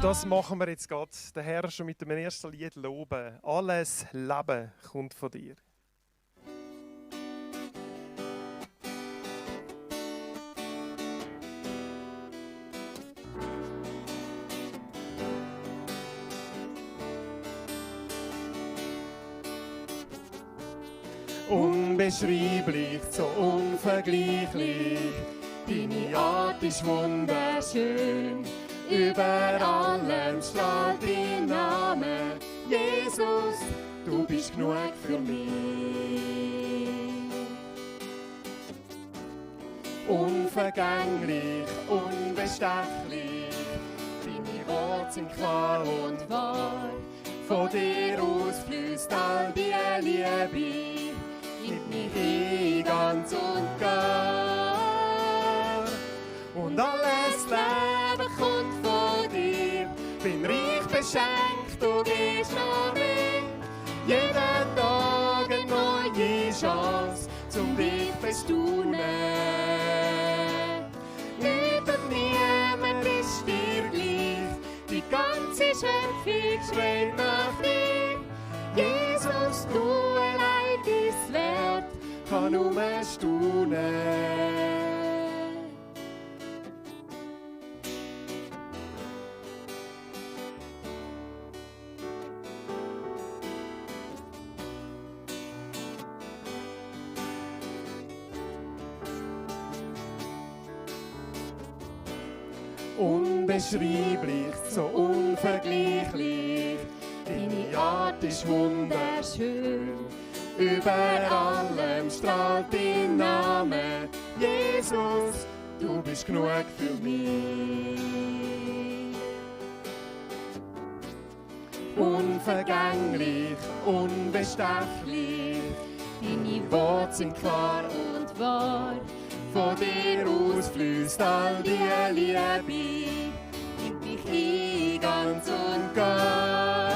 Das machen wir jetzt gerade. Den Herrn schon mit dem ersten Lied loben. Alles Leben kommt von dir. Unbeschreiblich, so unvergleichlich, deine Art ist wunderschön. Über allem strahlt dein Name, Jesus, du bist genug für mich. Unvergänglich, unbestechlich, deine Worte sind klar und wahr. Von dir aus fließt all die Liebe, nimmt mich ein ganz und gar. Und alles Leben kommt von dir, bin reich beschenkt, du gibst noch mehr. Jeden Tag eine neue Chance, zum dich bestaunen. Nicht und niemand ist dir gleich, die ganze Schöpfung schreit nach dir. Jesus, du allein bist wert, kann nur staunen. Unbeschreiblich, so unvergleichlich, deine Art ist wunderschön. Über allem strahlt dein Name, Jesus, du bist genug für mich. Unvergänglich, unbestechlich, deine Worte sind klar und wahr. Von dir aus fließt all die Liebe, nimmt mich ein ganz und gar.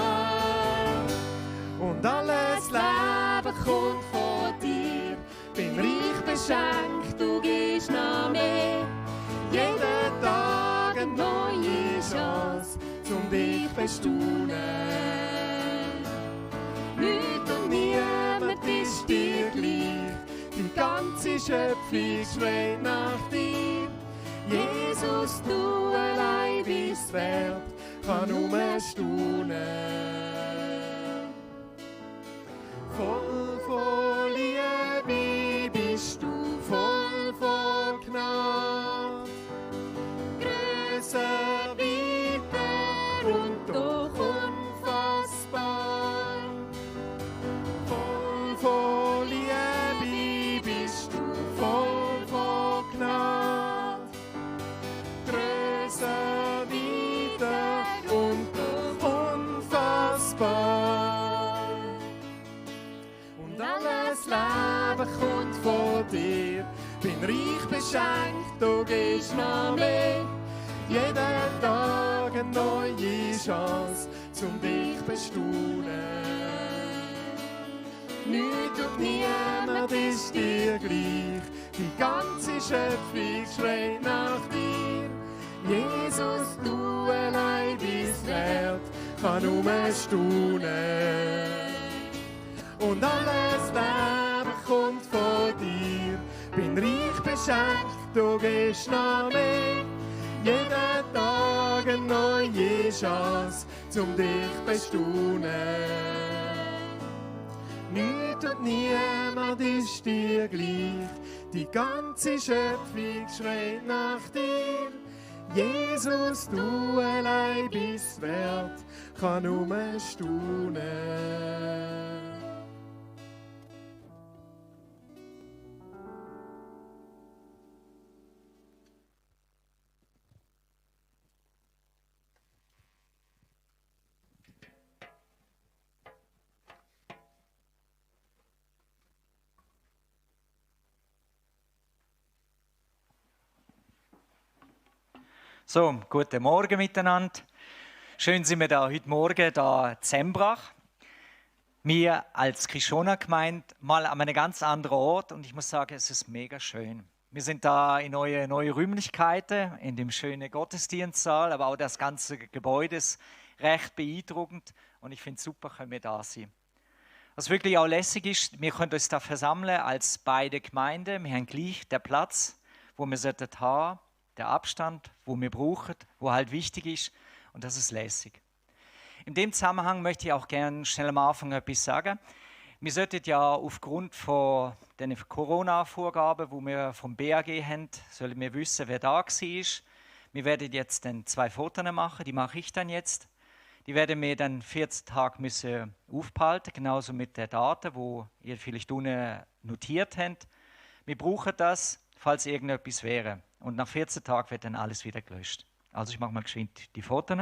Und alles Leben kommt von dir, bin reich beschenkt, du gibst noch mehr. Jeden Tag eine neue Chance, zum dich bestaunen. Nicht und niemand ist dir gleich, die ganze Schöpfung schreit nach dir. Jesus, du allein bist wert, kann nur staunen. Voll von Liebe bist du, voll von Gnade. Grösser, weiter und doch unfassbar. Voll von Liebe bist du, voll von Gnade. Grösser, weiter und doch unfassbar. Und alles Leben kommt von dir, bin reich beschenkt, du gibst noch mehr. Jeden Tag eine neue Chance, zum dich bestaunen. Nicht und niemand ist dir gleich, die ganze Schöpfung schreit nach dir. Jesus, du allein bist wert, kann nur staunen. Und alles Leben kommt von dir, bin reich beschenkt, du gibst noch mehr. Jeden Tag eine neue Chance, zum dich bestaunen. Nicht und niemand ist dir gleich, die ganze Schöpfung schreit nach dir. Jesus, du allein bist wert, kann nur staunen. So, guten Morgen miteinander. Schön sind wir da heute Morgen da in Zembrach. Wir als Krishona-Gemeinde mal an einem ganz anderen Ort und ich muss sagen, es ist mega schön. Wir sind da in neue Räumlichkeiten, in dem schönen Gottesdienstsaal, aber auch das ganze Gebäude ist recht beeindruckend und ich finde es super, können wir da sein. Was wirklich auch lässig ist, wir können uns da versammeln als beide Gemeinden. Wir haben gleich den Platz, wo wir sollten haben, der Abstand, wo wir brauchen, wo halt wichtig ist und das ist lässig. In dem Zusammenhang möchte ich auch gerne schnell am Anfang etwas sagen. Wir sollten ja aufgrund von den Corona-Vorgaben, die wir vom BAG haben, sollen wir wissen, wer da war. Wir werden jetzt dann 2 Fotos machen, die mache ich dann jetzt. Die werden wir dann 14 Tage müssen aufbehalten, genauso mit den Daten, die ihr vielleicht unten notiert habt. Wir brauchen das, falls irgendetwas wäre. Und nach 14 Tagen wird dann alles wieder gelöscht. Also ich mache mal geschwind die Fotos.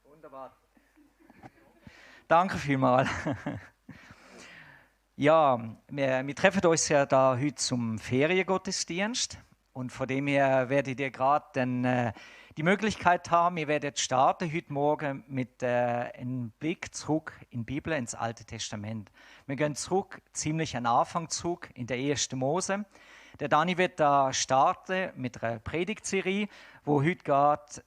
Wunderbar. Danke vielmals. Ja, wir treffen uns ja da heute zum Feriengottesdienst und von dem her werdet ihr gerade dann die Möglichkeit haben, wir werden starten heute Morgen mit einem Blick zurück in die Bibel, ins Alte Testament. Wir gehen zurück, ziemlich an den Anfang zurück, in der 1. Mose. Der Dani wird da starten mit einer Predigtserie, wo heute geht.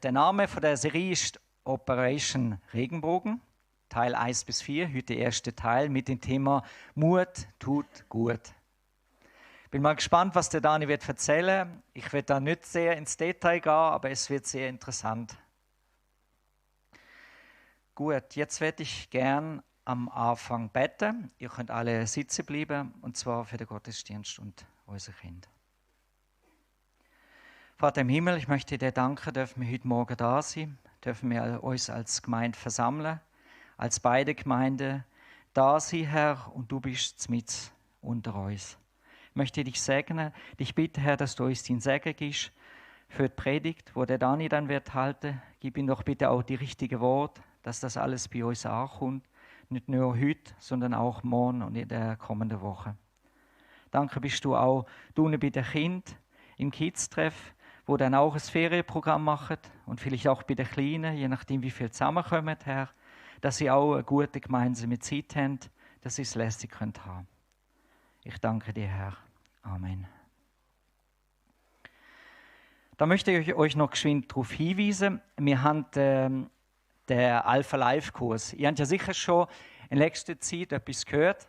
Der Name von der Serie ist Operation Regenbogen, Teil 1 bis 4, heute der erste Teil mit dem Thema Mut tut gut. Bin mal gespannt, was der Dani wird erzählen. Ich werde da nicht sehr ins Detail gehen, aber es wird sehr interessant. Gut, jetzt werde ich gern am Anfang beten. Ihr könnt alle sitzen bleiben, und zwar für den Gottesdienst und unser Kind. Vater im Himmel, ich möchte dir danken, dürfen wir heute Morgen da sein, dürfen wir uns als Gemeinde versammeln, als beide Gemeinden da sein, Herr, und du bist mit unter uns. Ich möchte dich segnen, dich bitte, Herr, dass du uns deinen Segen gibst für die Predigt, wo der Dani dann wird halten. Gib ihm doch bitte auch die richtigen Worte, dass das alles bei uns ankommt, nicht nur heute, sondern auch morgen und in der kommenden Woche. Danke bist du auch bei den Kindern im Kids-Treff, wo dann auch ein Ferienprogramm machen und vielleicht auch bei den Kleinen, je nachdem wie viel zusammenkommen, Herr, dass sie auch eine gute gemeinsame Zeit haben, dass sie es lässig haben können. Ich danke dir, Herr. Amen. Da möchte ich euch noch geschwind darauf hinweisen, wir haben den Alpha-Life-Kurs. Ihr habt ja sicher schon in letzter Zeit etwas gehört.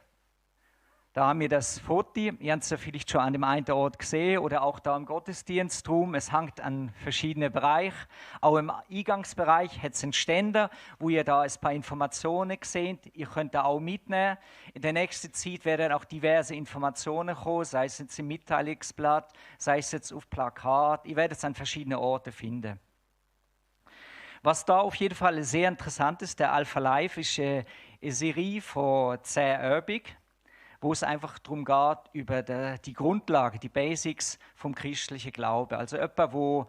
Da haben wir das Foto, ihr habt es ja vielleicht schon an dem einen Ort gesehen oder auch da im Gottesdienstraum. Es hängt an verschiedenen Bereichen. Auch im Eingangsbereich hat es einen Ständer, wo ihr da ein paar Informationen seht. Ihr könnt da auch mitnehmen. In der nächsten Zeit werden auch diverse Informationen kommen, sei es jetzt im Mitteilungsblatt, sei es jetzt auf Plakat. Ihr werdet es an verschiedenen Orten finden. Was da auf jeden Fall sehr interessant ist, der Alpha Life ist eine Serie von 10 Übungen, wo es einfach darum geht, über die Grundlage, die Basics vom christlichen Glauben. Also jemand, der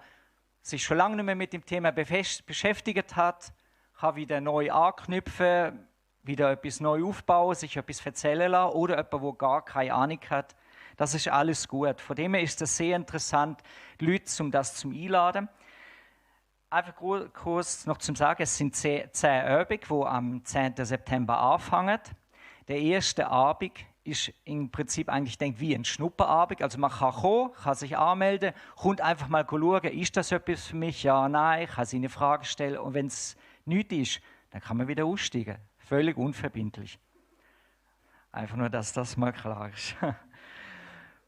sich schon lange nicht mehr mit dem Thema beschäftigt hat, kann wieder neu anknüpfen, wieder etwas neu aufbauen, sich etwas erzählen lassen, oder jemand, der gar keine Ahnung hat. Das ist alles gut. Von dem her ist es sehr interessant, die Leute um das zu einladen. Einfach kurz noch zum Sagen, es sind 10 Übungen, die am 10. September anfangen. Der erste Abend ist im Prinzip eigentlich wie ein Schnupperabend. Also man kann kommen, kann sich anmelden, kommt einfach mal schauen, ist das etwas für mich? Ja, nein, kann sich eine Frage stellen. Und wenn es nichts ist, dann kann man wieder aussteigen. Völlig unverbindlich. Einfach nur, dass das mal klar ist.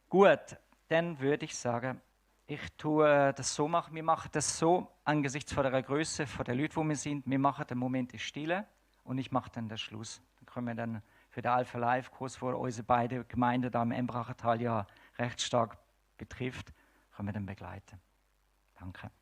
Gut, dann würde ich sagen, ich tue das so machen. Wir machen das so angesichts von der Größe der Leute, wo wir sind. Wir machen den Moment der Stille und ich mache dann den Schluss. Dann können wir dann für den Alpha Life Kurs, wo unsere beiden Gemeinden da im Embrachertal ja recht stark betrifft, können wir dann begleiten. Danke.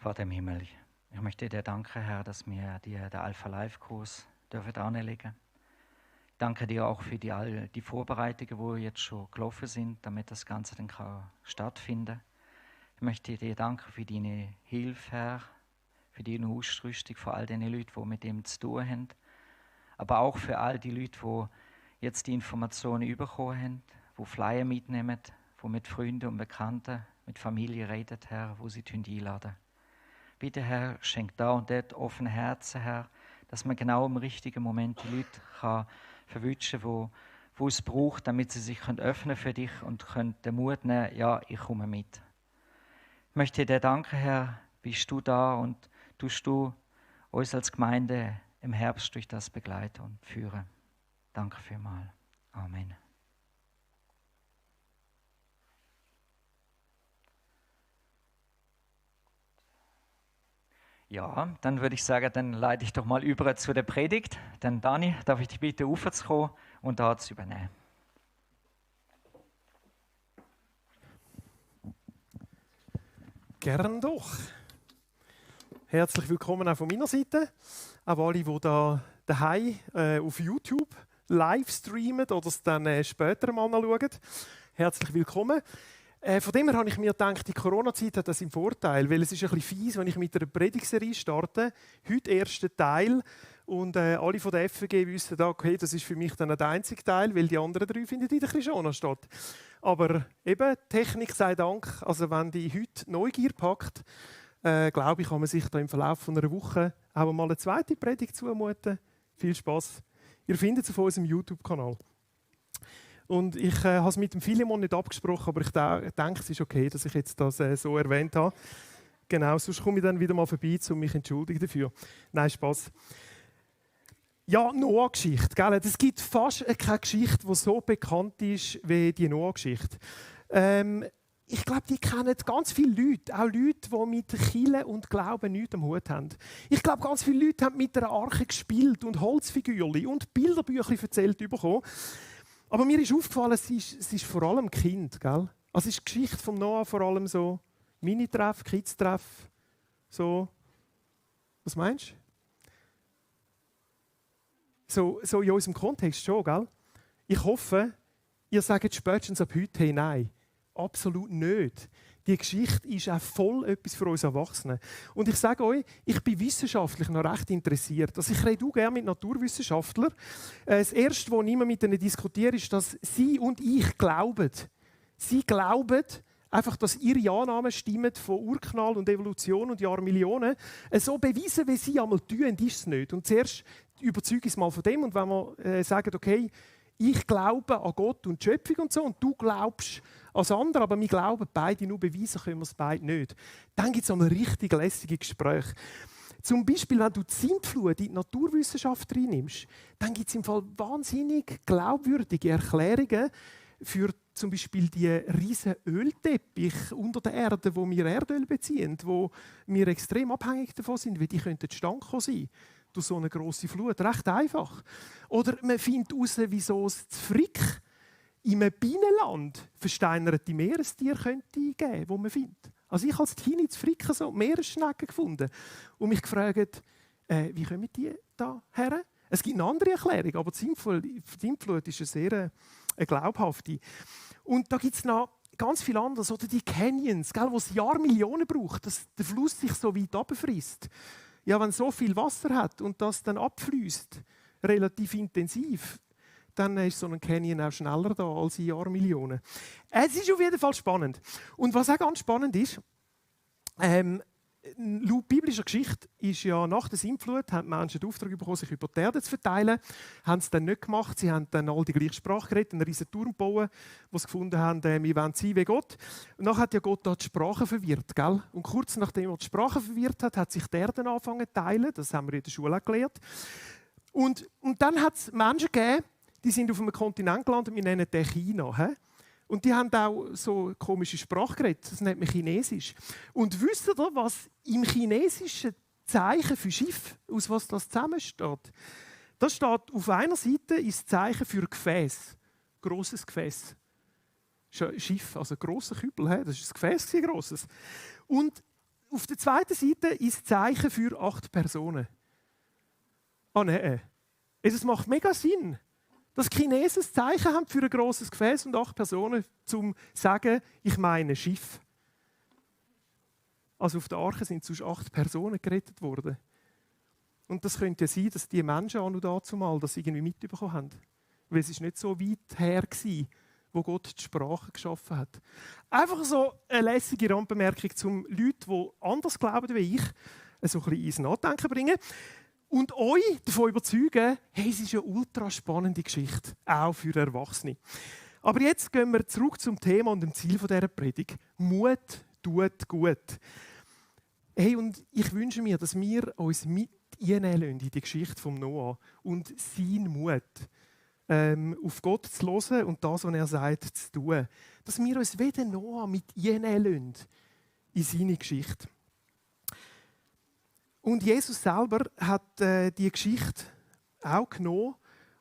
Vater im Himmel, ich möchte dir danken, Herr, dass wir dir den Alpha-Life-Kurs dürfen anlegen. Ich danke dir auch für all die Vorbereitungen, die jetzt schon gelaufen sind, damit das Ganze dann stattfinden kann. Ich möchte dir danken für deine Hilfe, Herr, für deine Ausrüstung, für all die Leute, die mit dem zu tun haben. Aber auch für all die Leute, die jetzt die Informationen bekommen haben, die Flyer mitnehmen, die mit Freunden und Bekannten, mit Familie reden, Herr, wo sie einladen. Bitte, Herr, schenk da und dort offene Herzen, Herr, dass man genau im richtigen Moment die Leute kann verwünschen kann, wo es braucht, damit sie sich öffnen für dich und können den Mut nehmen, ja, ich komme mit. Ich möchte dir danken, Herr, bist du da und tust du uns als Gemeinde im Herbst durch das begleiten und führen. Danke vielmals. Amen. Ja, dann würde ich sagen, dann leite ich doch mal über zu der Predigt. Dann Dani, darf ich dich bitten, aufzukommen und da zu übernehmen. Gern doch. Herzlich willkommen auch von meiner Seite. Auch alle, die da daheim auf YouTube live streamen oder es dann später mal anschauen. Herzlich willkommen. Von dem her habe ich mir gedacht, die Corona-Zeit hat das im Vorteil, weil es ist ein bisschen fies, wenn ich mit einer Predigtserie starte. Heute erster Teil und alle von der FG wissen, okay, das ist für mich dann der einzige Teil, weil die anderen 3 findet in der Krishona statt. Aber eben, Technik sei Dank, also wenn die heute Neugier packt, glaube ich, kann man sich da im Verlauf von einer Woche auch mal eine zweite Predigt zumuten. Viel Spaß. Ihr findet es auf unserem YouTube-Kanal. Und ich habe es mit dem Philemon nicht abgesprochen, aber ich denke, es ist okay, dass ich jetzt das so erwähnt habe. Genau, sonst komme ich dann wieder mal vorbei, um mich entschuldigen dafür. Nein, Spaß. Ja, Noah-Geschichte. Es gibt fast keine Geschichte, die so bekannt ist wie die Noah-Geschichte. Ich glaube, die kennen ganz viele Leute, auch Leute, die mit Kirche und Glauben nichts am Hut haben. Ich glaube, ganz viele Leute haben mit einer Arche gespielt und Holzfigürchen und Bilderbücher erzählt bekommen. Aber mir ist aufgefallen, es ist vor allem Kind, gell? Also ist die Geschichte von Noah vor allem so Mini-Treff, Kids-Treff, so. Was meinst du? So in unserem Kontext schon, gell? Ich hoffe, ihr sagt spätestens ab heute, hey, nein, absolut nicht. Die Geschichte ist auch voll etwas für uns Erwachsene. Und ich sage euch, ich bin wissenschaftlich noch recht interessiert. Also ich rede auch gerne mit Naturwissenschaftlern. Das Erste, was ich immer mit ihnen diskutiere, ist, dass sie und ich glauben. Sie glauben einfach, dass ihre Annahmen stimmen von Urknall und Evolution und Jahrmillionen. So beweisen, wie sie einmal tun, ist es nicht. Und zuerst überzeuge ich es mal von dem. Und wenn wir sagen, okay, ich glaube an Gott und die Schöpfung und so, und du glaubst als andere, aber wir glauben beide, nur beweisen können wir es beide nicht. Dann gibt es ein richtig lässiges Gespräch. Zum Beispiel, wenn du die Sintflut in die Naturwissenschaft reinnimmst, dann gibt es im Fall wahnsinnig glaubwürdige Erklärungen für zum Beispiel die riesen Ölteppiche unter der Erde, wo wir Erdöl beziehen, wo wir extrem abhängig davon sind, weil die könnten zustande sein durch so eine grosse Flut. Recht einfach. Oder man findet heraus, wieso es zu Frick in einem Bienenland versteinerte Meerestiere könnte geben, die man findet. Also ich als Teenie zu Frick so Meeresschnecken gefunden und mich gefragt, wie kommen die da her? Es gibt eine andere Erklärung, aber die Sintflut ist eine sehr glaubhafte. Und da gibt es noch ganz viel anderes. Oder die Canyons, wo es Jahrmillionen braucht, dass der Fluss sich so weit runterfrisst. Ja, wenn so viel Wasser hat und das dann abfließt, relativ intensiv, dann ist so ein Canyon auch schneller da als in Jahrmillionen. Es ist auf jeden Fall spannend. Und was auch ganz spannend ist, laut biblischer Geschichte ist ja nach der Sintflut, haben die Menschen den Auftrag bekommen, sich über die Erde zu verteilen. Haben es dann nicht gemacht. Sie haben dann alle die gleiche Sprache geredet, einen riesen Turm gebaut, wo sie gefunden haben, wir wollen sein wie Gott. Und dann hat ja Gott da die Sprache verwirrt. Gell? Und kurz nachdem er die Sprache verwirrt hat, hat sich die Erde angefangen zu teilen. Das haben wir in der Schule auch gelernt. Und dann hat es Menschen gegeben, die sind auf einem Kontinent gelandet, wir nennen den China. He? Und die haben auch so komische Sprache geredet, das nennt man Chinesisch. Und wisst ihr, was im chinesischen Zeichen für Schiff, aus was das zusammensteht? Das steht auf einer Seite ist das Zeichen für Gefäß, grosses Gefäß. Schiff, also grosser Kübel, das ist ein Gefäß, grosses. Und auf der zweiten Seite ist Zeichen für 8 Personen. Ah nein. Es macht mega Sinn, dass die Chinesen ein Zeichen haben für ein grosses Gefäß und 8 Personen, um zu sagen, ich meine Schiff. Also auf der Arche sind sonst 8 Personen gerettet worden. Und das könnte ja sein, dass die Menschen auch noch dazumal das irgendwie mitbekommen haben. Weil es ist nicht so weit her war, wo Gott die Sprache geschaffen hat. Einfach so eine lässige Randbemerkung zum Leuten, die anders glauben wie ich, so ein bisschen ins Nachdenken bringen. Und euch davon überzeugen, hey, es ist eine ultra spannende Geschichte, auch für Erwachsene. Aber jetzt gehen wir zurück zum Thema und dem Ziel dieser Predigt. Mut tut gut. Hey, und ich wünsche mir, dass wir uns mit einnehmen in die Geschichte von Noah und seinen Mut, auf Gott zu hören und das, was er sagt, zu tun. Dass wir uns wie der Noah mit einnehmen in seine Geschichte. Und Jesus selber hat die Geschichte auch genommen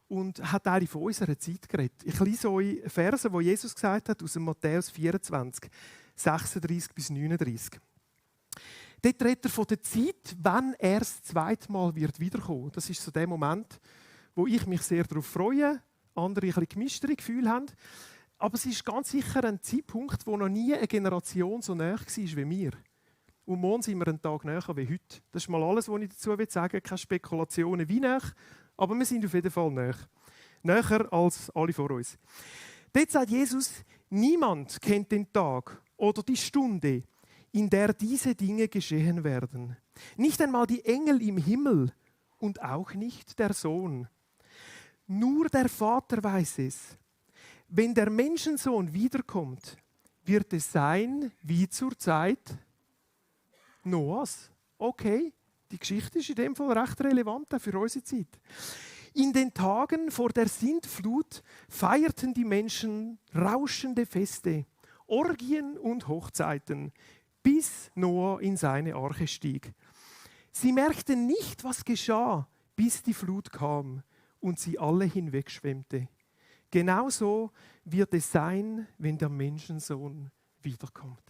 und hat eigentlich von unserer Zeit geredet. Ich lese euch Verse, die Jesus gesagt hat, aus dem Matthäus 24, 36 bis 39. Dort redet er von der Zeit, wenn er das zweite Mal wiederkommen wird. Das ist so der Moment, wo ich mich sehr darauf freue, andere ein bisschen gemischtere Gefühle haben. Aber es ist ganz sicher ein Zeitpunkt, wo noch nie eine Generation so nahe war wie wir. Und morgen sind wir einen Tag näher wie heute. Das ist mal alles, was ich dazu sagen will. Keine Spekulationen wie näher, aber wir sind auf jeden Fall näher. Näher als alle vor uns. Dort sagt Jesus, niemand kennt den Tag oder die Stunde, in der diese Dinge geschehen werden. Nicht einmal die Engel im Himmel und auch nicht der Sohn. Nur der Vater weiß es. Wenn der Menschensohn wiederkommt, wird es sein wie zur Zeit Noahs. Okay, die Geschichte ist in dem Fall recht relevant für unsere Zeit. In den Tagen vor der Sintflut feierten die Menschen rauschende Feste, Orgien und Hochzeiten, bis Noah in seine Arche stieg. Sie merkten nicht, was geschah, bis die Flut kam und sie alle hinwegschwemmte. Genauso wird es sein, wenn der Menschensohn wiederkommt.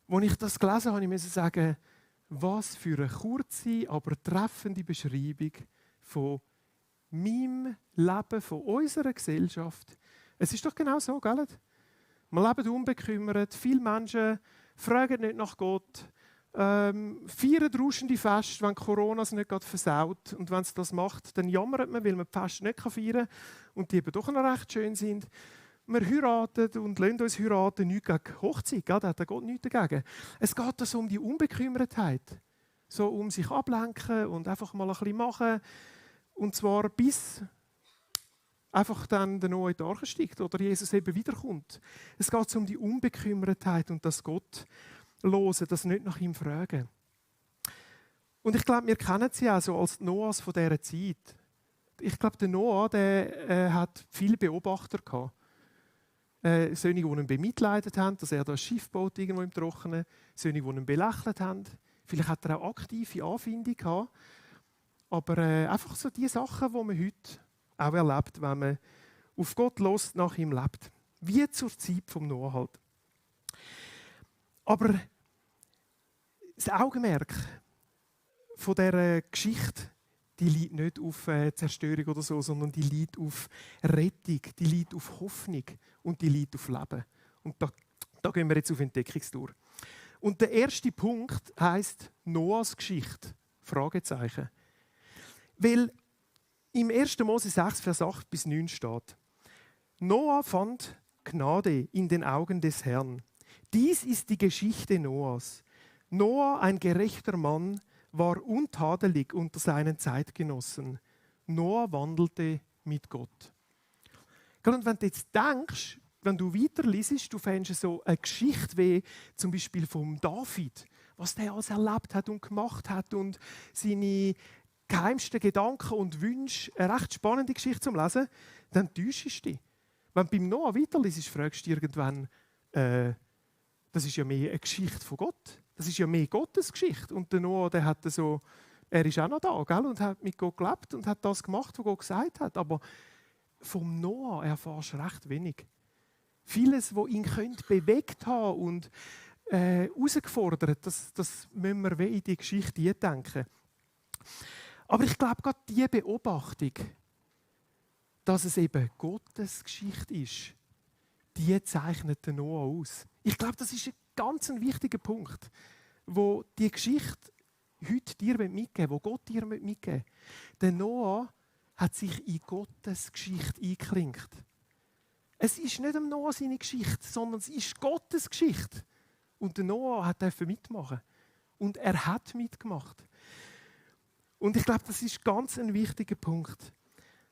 Als ich das gelesen habe, musste ich sagen, was für eine kurze, aber treffende Beschreibung von meinem Leben, von unserer Gesellschaft. Es ist doch genau so, gell? Wir leben unbekümmert, viele Menschen fragen nicht nach Gott, feiern rauschende Feste, wenn Corona es nicht gerade versaut. Und wenn es das macht, dann jammert man, weil man die Feste nicht feiern kann und die eben doch noch recht schön sind. Wir heiraten und lassen uns heiraten, nichts gegen Hochzeit, da hat Gott nichts dagegen. Es geht also um die Unbekümmertheit, so um sich ablenken und einfach mal ein bisschen machen. Und zwar bis einfach dann der Noah in die Arche steigt oder Jesus eben wiederkommt. Es geht um die Unbekümmertheit und das Gott hören, das nicht nach ihm fragen. Und ich glaube, wir kennen sie auch so als Noahs von dieser Zeit. Ich glaube, der Noah der, hat viele Beobachter gehabt. Solche, die ihn bemitleidet haben, dass er das Schiff baut irgendwo im Trockenen. Solche, die ihn belächelt haben. Vielleicht hat er auch aktive Anfindung gehabt. Aber einfach so die Sachen, die man heute auch erlebt, wenn man auf Gott los nach ihm lebt. Wie zur Zeit vom Noah halt. Aber das Augenmerk von dieser Geschichte, die liegt nicht auf Zerstörung oder so, sondern die liegt auf Rettung, die liegt auf Hoffnung und die liegt auf Leben. Und da gehen wir jetzt auf Entdeckungstour. Und der erste Punkt heisst Noahs Geschichte. Fragezeichen. Weil im 1. Mose 6, Vers 8 bis 9 steht: Noah fand Gnade in den Augen des Herrn. Dies ist die Geschichte Noahs. Noah, ein gerechter Mann, war untadelig unter seinen Zeitgenossen. Noah wandelte mit Gott. Und wenn du jetzt denkst, wenn du weiterliest, du fändest so eine Geschichte wie zum Beispiel vom David, was der alles erlebt hat und gemacht hat und seine geheimsten Gedanken und Wünsche, eine recht spannende Geschichte zum Lesen, dann täuschst du dich. Wenn du beim Noah weiterliest, fragst du irgendwann, das ist ja mehr eine Geschichte von Gott. Das ist ja mehr Gottes Geschichte. Und der Noah, der hat so, er ist auch noch da, gell? Und hat mit Gott gelebt und hat das gemacht, was Gott gesagt hat. Aber vom Noah erfährst du recht wenig. Vieles, was ihn könnte bewegt haben und herausgefordert. Das müssen wir in die Geschichte denken. Aber ich glaube, gerade diese Beobachtung, dass es eben Gottes Geschichte ist, die zeichnet den Noah aus. Ich glaube, das ist ein ganz wichtiger Punkt, wo die Geschichte heute dir mitgeben, wo Gott dir mitgeben. Der Noah hat sich in Gottes Geschichte eingeklinkt. Es ist nicht am Noah seine Geschichte, sondern es ist Gottes Geschichte. Und der Noah durfte mitmachen. Und er hat mitgemacht. Und ich glaube, das ist ganz ein wichtiger Punkt,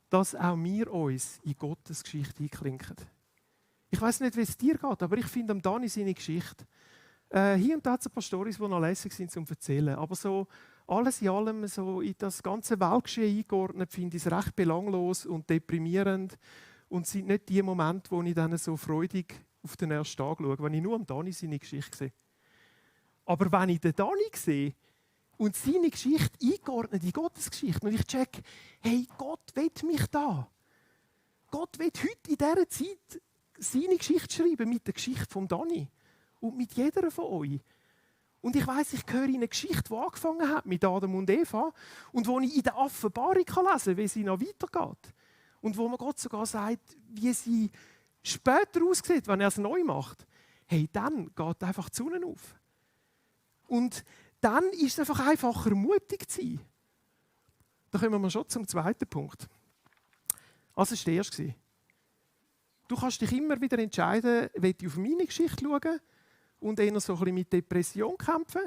dass auch wir uns in Gottes Geschichte einklinken. Ich weiß nicht, wie es dir geht, aber ich finde am Dani seine Geschichte. Hier und da hat es ein paar Storys, die noch lässig sind zum Erzählen. Aber so alles in allem so in das ganze Weltgeschehen eingeordnet, finde ich es recht belanglos und deprimierend. Und es sind nicht die Momente, wo ich dann so freudig auf den ersten Tag schaue, wenn ich nur am Dani seine Geschichte sehe. Aber wenn ich den Dani sehe und seine Geschichte eingeordnet in Gottes Geschichte und ich check, hey, Gott will mich da. Gott will heute in dieser Zeit seine Geschichte schreiben mit der Geschichte von Dani und mit jeder von euch. Und ich weiss, ich gehöre in eine Geschichte, die angefangen hat mit Adam und Eva und wo ich in der Offenbarung lesen kann, wie sie noch weitergeht. Und wo man Gott sogar sagt, wie sie später aussieht, wenn er es neu macht. Hey, dann geht einfach die Sonne auf. Und dann ist es einfach einfacher, mutig zu sein. Da kommen wir schon zum zweiten Punkt. Also war der erste. Du kannst dich immer wieder entscheiden, will ich auf meine Geschichte schauen und eher so ein bisschen mit Depression kämpfen.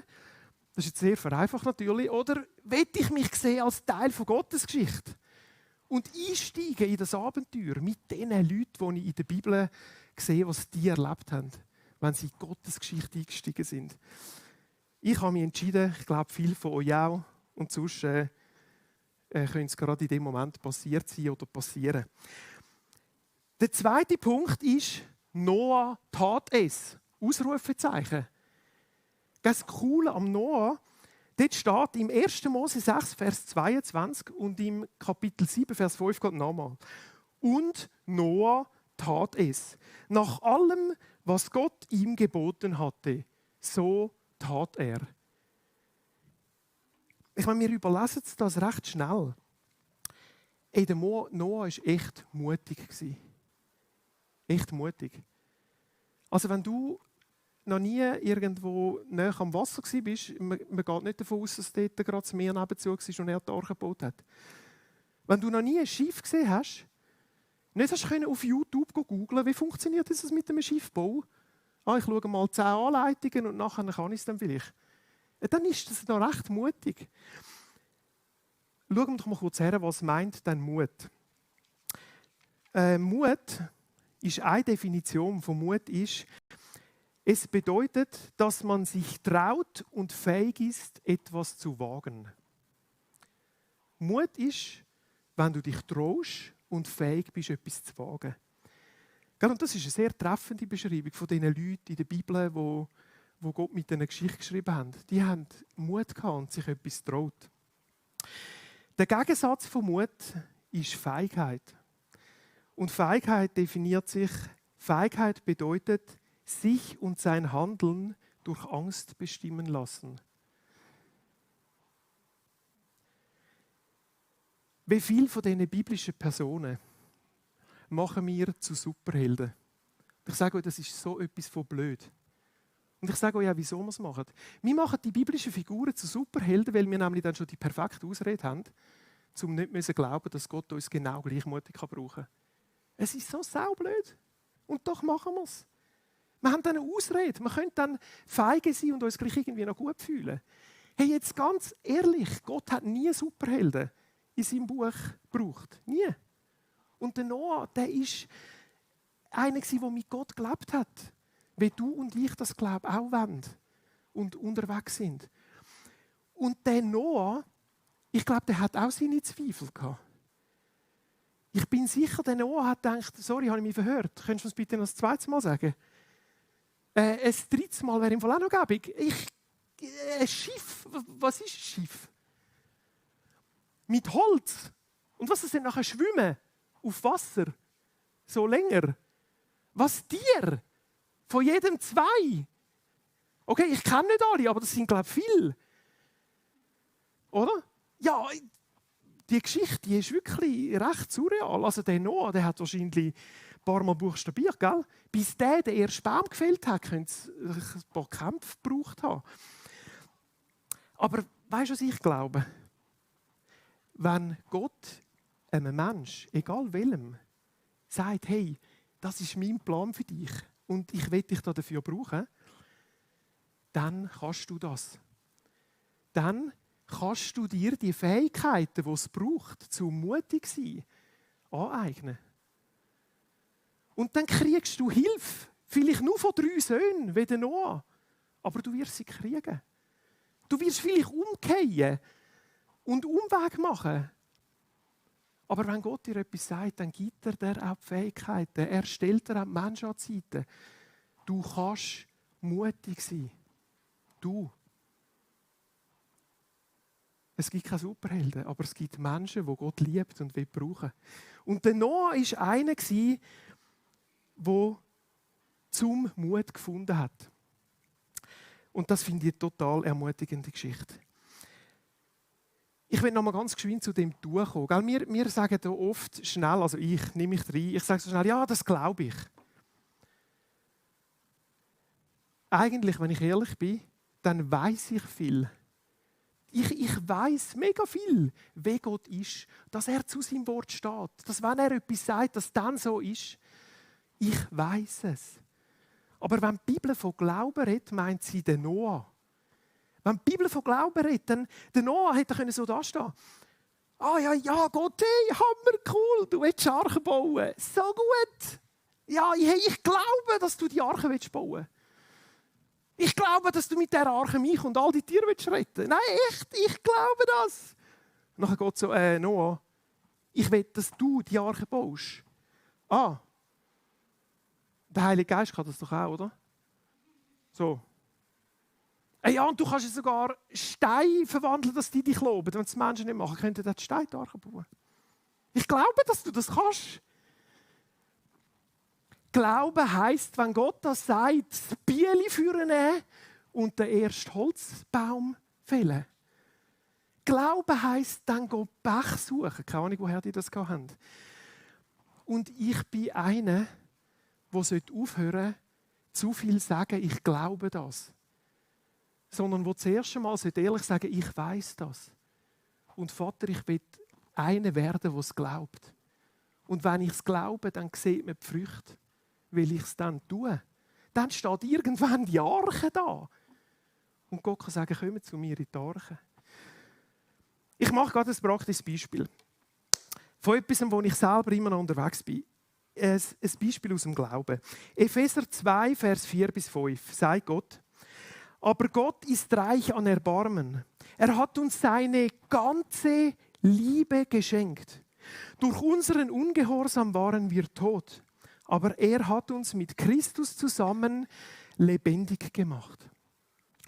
Das ist jetzt sehr vereinfacht natürlich. Oder will ich mich sehen als Teil von Gottes Geschichte und einsteigen in das Abenteuer mit den Leuten, die ich in der Bibel sehe, was die erlebt haben, wenn sie in Gottes Geschichte eingestiegen sind. Ich habe mich entschieden, ich glaube, viele von euch auch. Und sonst könnte es gerade in dem Moment passiert sein oder passieren. Der zweite Punkt ist, Noah tat es. Ausrufezeichen. Das Coole am Noah, dort steht im 1. Mose 6, Vers 22 und im Kapitel 7, Vers 5 geht nochmal. Und Noah tat es. Nach allem, was Gott ihm geboten hatte, so tat er. Ich meine, wir überlesen das recht schnell. Der Noah war echt mutig. Echt mutig. Also wenn du noch nie irgendwo näher am Wasser warst, man geht nicht davon aus, dass dort gerade das Meer nebenzu war und er die Arche gebaut hat. Wenn du noch nie ein Schiff gesehen hast, nicht hast du auf YouTube googeln, wie funktioniert das mit dem Schiffbau? Ich schaue mal 10 Anleitungen und nachher kann ich es dann vielleicht. Dann ist das noch recht mutig. Schauen wir doch mal kurz her, was meint denn Mut? Mut ist eine Definition von Mut ist, es bedeutet, dass man sich traut und fähig ist, etwas zu wagen. Mut ist, wenn du dich traust und fähig bist, etwas zu wagen. Und das ist eine sehr treffende Beschreibung von den Leuten in der Bibel, wo Gott mit einer Geschichte geschrieben hat. Die haben Mut gehabt und sich etwas traut. Der Gegensatz von Mut ist Feigheit. Und Feigheit definiert sich, Feigheit bedeutet, sich und sein Handeln durch Angst bestimmen lassen. Wie viele von diesen biblischen Personen machen wir zu Superhelden? Ich sage euch, das ist so etwas von blöd. Und ich sage euch auch, wieso wir es machen. Wir machen die biblischen Figuren zu Superhelden, weil wir nämlich dann schon die perfekte Ausrede haben, um nicht zu glauben, dass Gott uns genau gleich mutig brauchen kann. Es ist so saublöd. Und doch machen wir es. Wir haben dann eine Ausrede. Wir können dann feige sein und uns gleich irgendwie noch gut fühlen. Hey, jetzt ganz ehrlich, Gott hat nie Superhelden in seinem Buch gebraucht. Nie. Und der Noah, der war einer, der mit Gott gelebt hat. Wie du und ich das, glaube auch wollen und unterwegs sind. Und der Noah, ich glaube, der hat auch seine Zweifel gehabt. Ich bin sicher, der Noah hat gedacht, sorry, habe ich mich verhört. Könntest du es bitte noch das zweite Mal sagen? Ein drittes Mal wäre im Fall auch noch gäbig. Ein Schiff, was ist ein Schiff? Mit Holz. Und was ist denn nachher schwimmen? Auf Wasser. So länger. Was Tier? Von jedem 2. Okay, ich kenne nicht alle, aber das sind, glaube ich, viele. Oder? Ja, die Geschichte die ist wirklich recht surreal. Also der Noah, der hat wahrscheinlich ein paar Mal buchstabiert, gell? Bis der den ersten Baum gefällt hat, könnte es ein paar Kämpfe gebraucht haben. Aber weißt du, was ich glaube? Wenn Gott einem Menschen, egal welchem, sagt, hey, das ist mein Plan für dich und ich will dich dafür brauchen, dann kannst du das. Dann kannst du dir die Fähigkeiten, die es braucht, zum mutig sein, aneignen. Und dann kriegst du Hilfe, vielleicht nur von 3 Söhnen, wie der Noah, aber du wirst sie kriegen. Du wirst vielleicht umkehren und Umweg machen. Aber wenn Gott dir etwas sagt, dann gibt er dir auch die Fähigkeiten. Er stellt dir auch die Menschen an die Seite. Du kannst mutig sein. Du. Es gibt keine Superhelden, aber es gibt Menschen, die Gott liebt und will brauchen. Und der Noah war einer, der zum Mut gefunden hat. Und das finde ich eine total ermutigende Geschichte. Ich will noch mal ganz geschwind zu dem durchkommen. Wir sagen da oft schnell, also ich nehme mich rein, ich sage so schnell, ja, das glaube ich. Eigentlich, wenn ich ehrlich bin, dann weiß ich viel. Ich weiß mega viel, wie Gott ist, dass er zu seinem Wort steht, dass wenn er etwas sagt, dass dann so ist. Ich weiß es. Aber wenn die Bibel von Glauben redet, meint sie den Noah. Wenn die Bibel von Glauben redet, dann der Noah hätte so da stehen. Ah ja, Gott, hey, hammer cool, du willst Arche bauen. So gut. Ja, hey, ich glaube, dass du die Arche bauen willst. Ich glaube, dass du mit dieser Arche mich und all die Tiere retten willst. Nein, echt, ich glaube das. Und dann Gott so, Noah, ich will, dass du die Arche baust. Ah, der Heilige Geist kann das doch auch, oder? So. Ja, und du kannst sogar Steine verwandeln, dass die dich loben. Wenn es die Menschen nicht machen, könnten die Steine die Arche bauen. Ich glaube, dass du das kannst. Glauben heisst, wenn Gott das sagt, das Bieli nehmen und den ersten Holzbaum fällen. Glauben heisst, dann gehen Pech suchen. Keine Ahnung, woher die das haben. Und ich bin einer, der aufhören sollte, zu viel zu sagen, ich glaube das. Sondern der zuerst einmal ehrlich sagen, ich weiß das. Und Vater, ich will einer werden, der es glaubt. Und wenn ich es glaube, dann sieht man die Früchte. Will ich es dann tun? Dann steht irgendwann die Arche da. Und Gott kann sagen, komm zu mir in die Arche. Ich mache gerade ein praktisches Beispiel. Von etwas, wo ich selber immer noch unterwegs bin. Ein Beispiel aus dem Glauben. Epheser 2, Vers 4-5 sagt Gott, aber Gott ist reich an Erbarmen. Er hat uns seine ganze Liebe geschenkt. Durch unseren Ungehorsam waren wir tot. Aber er hat uns mit Christus zusammen lebendig gemacht.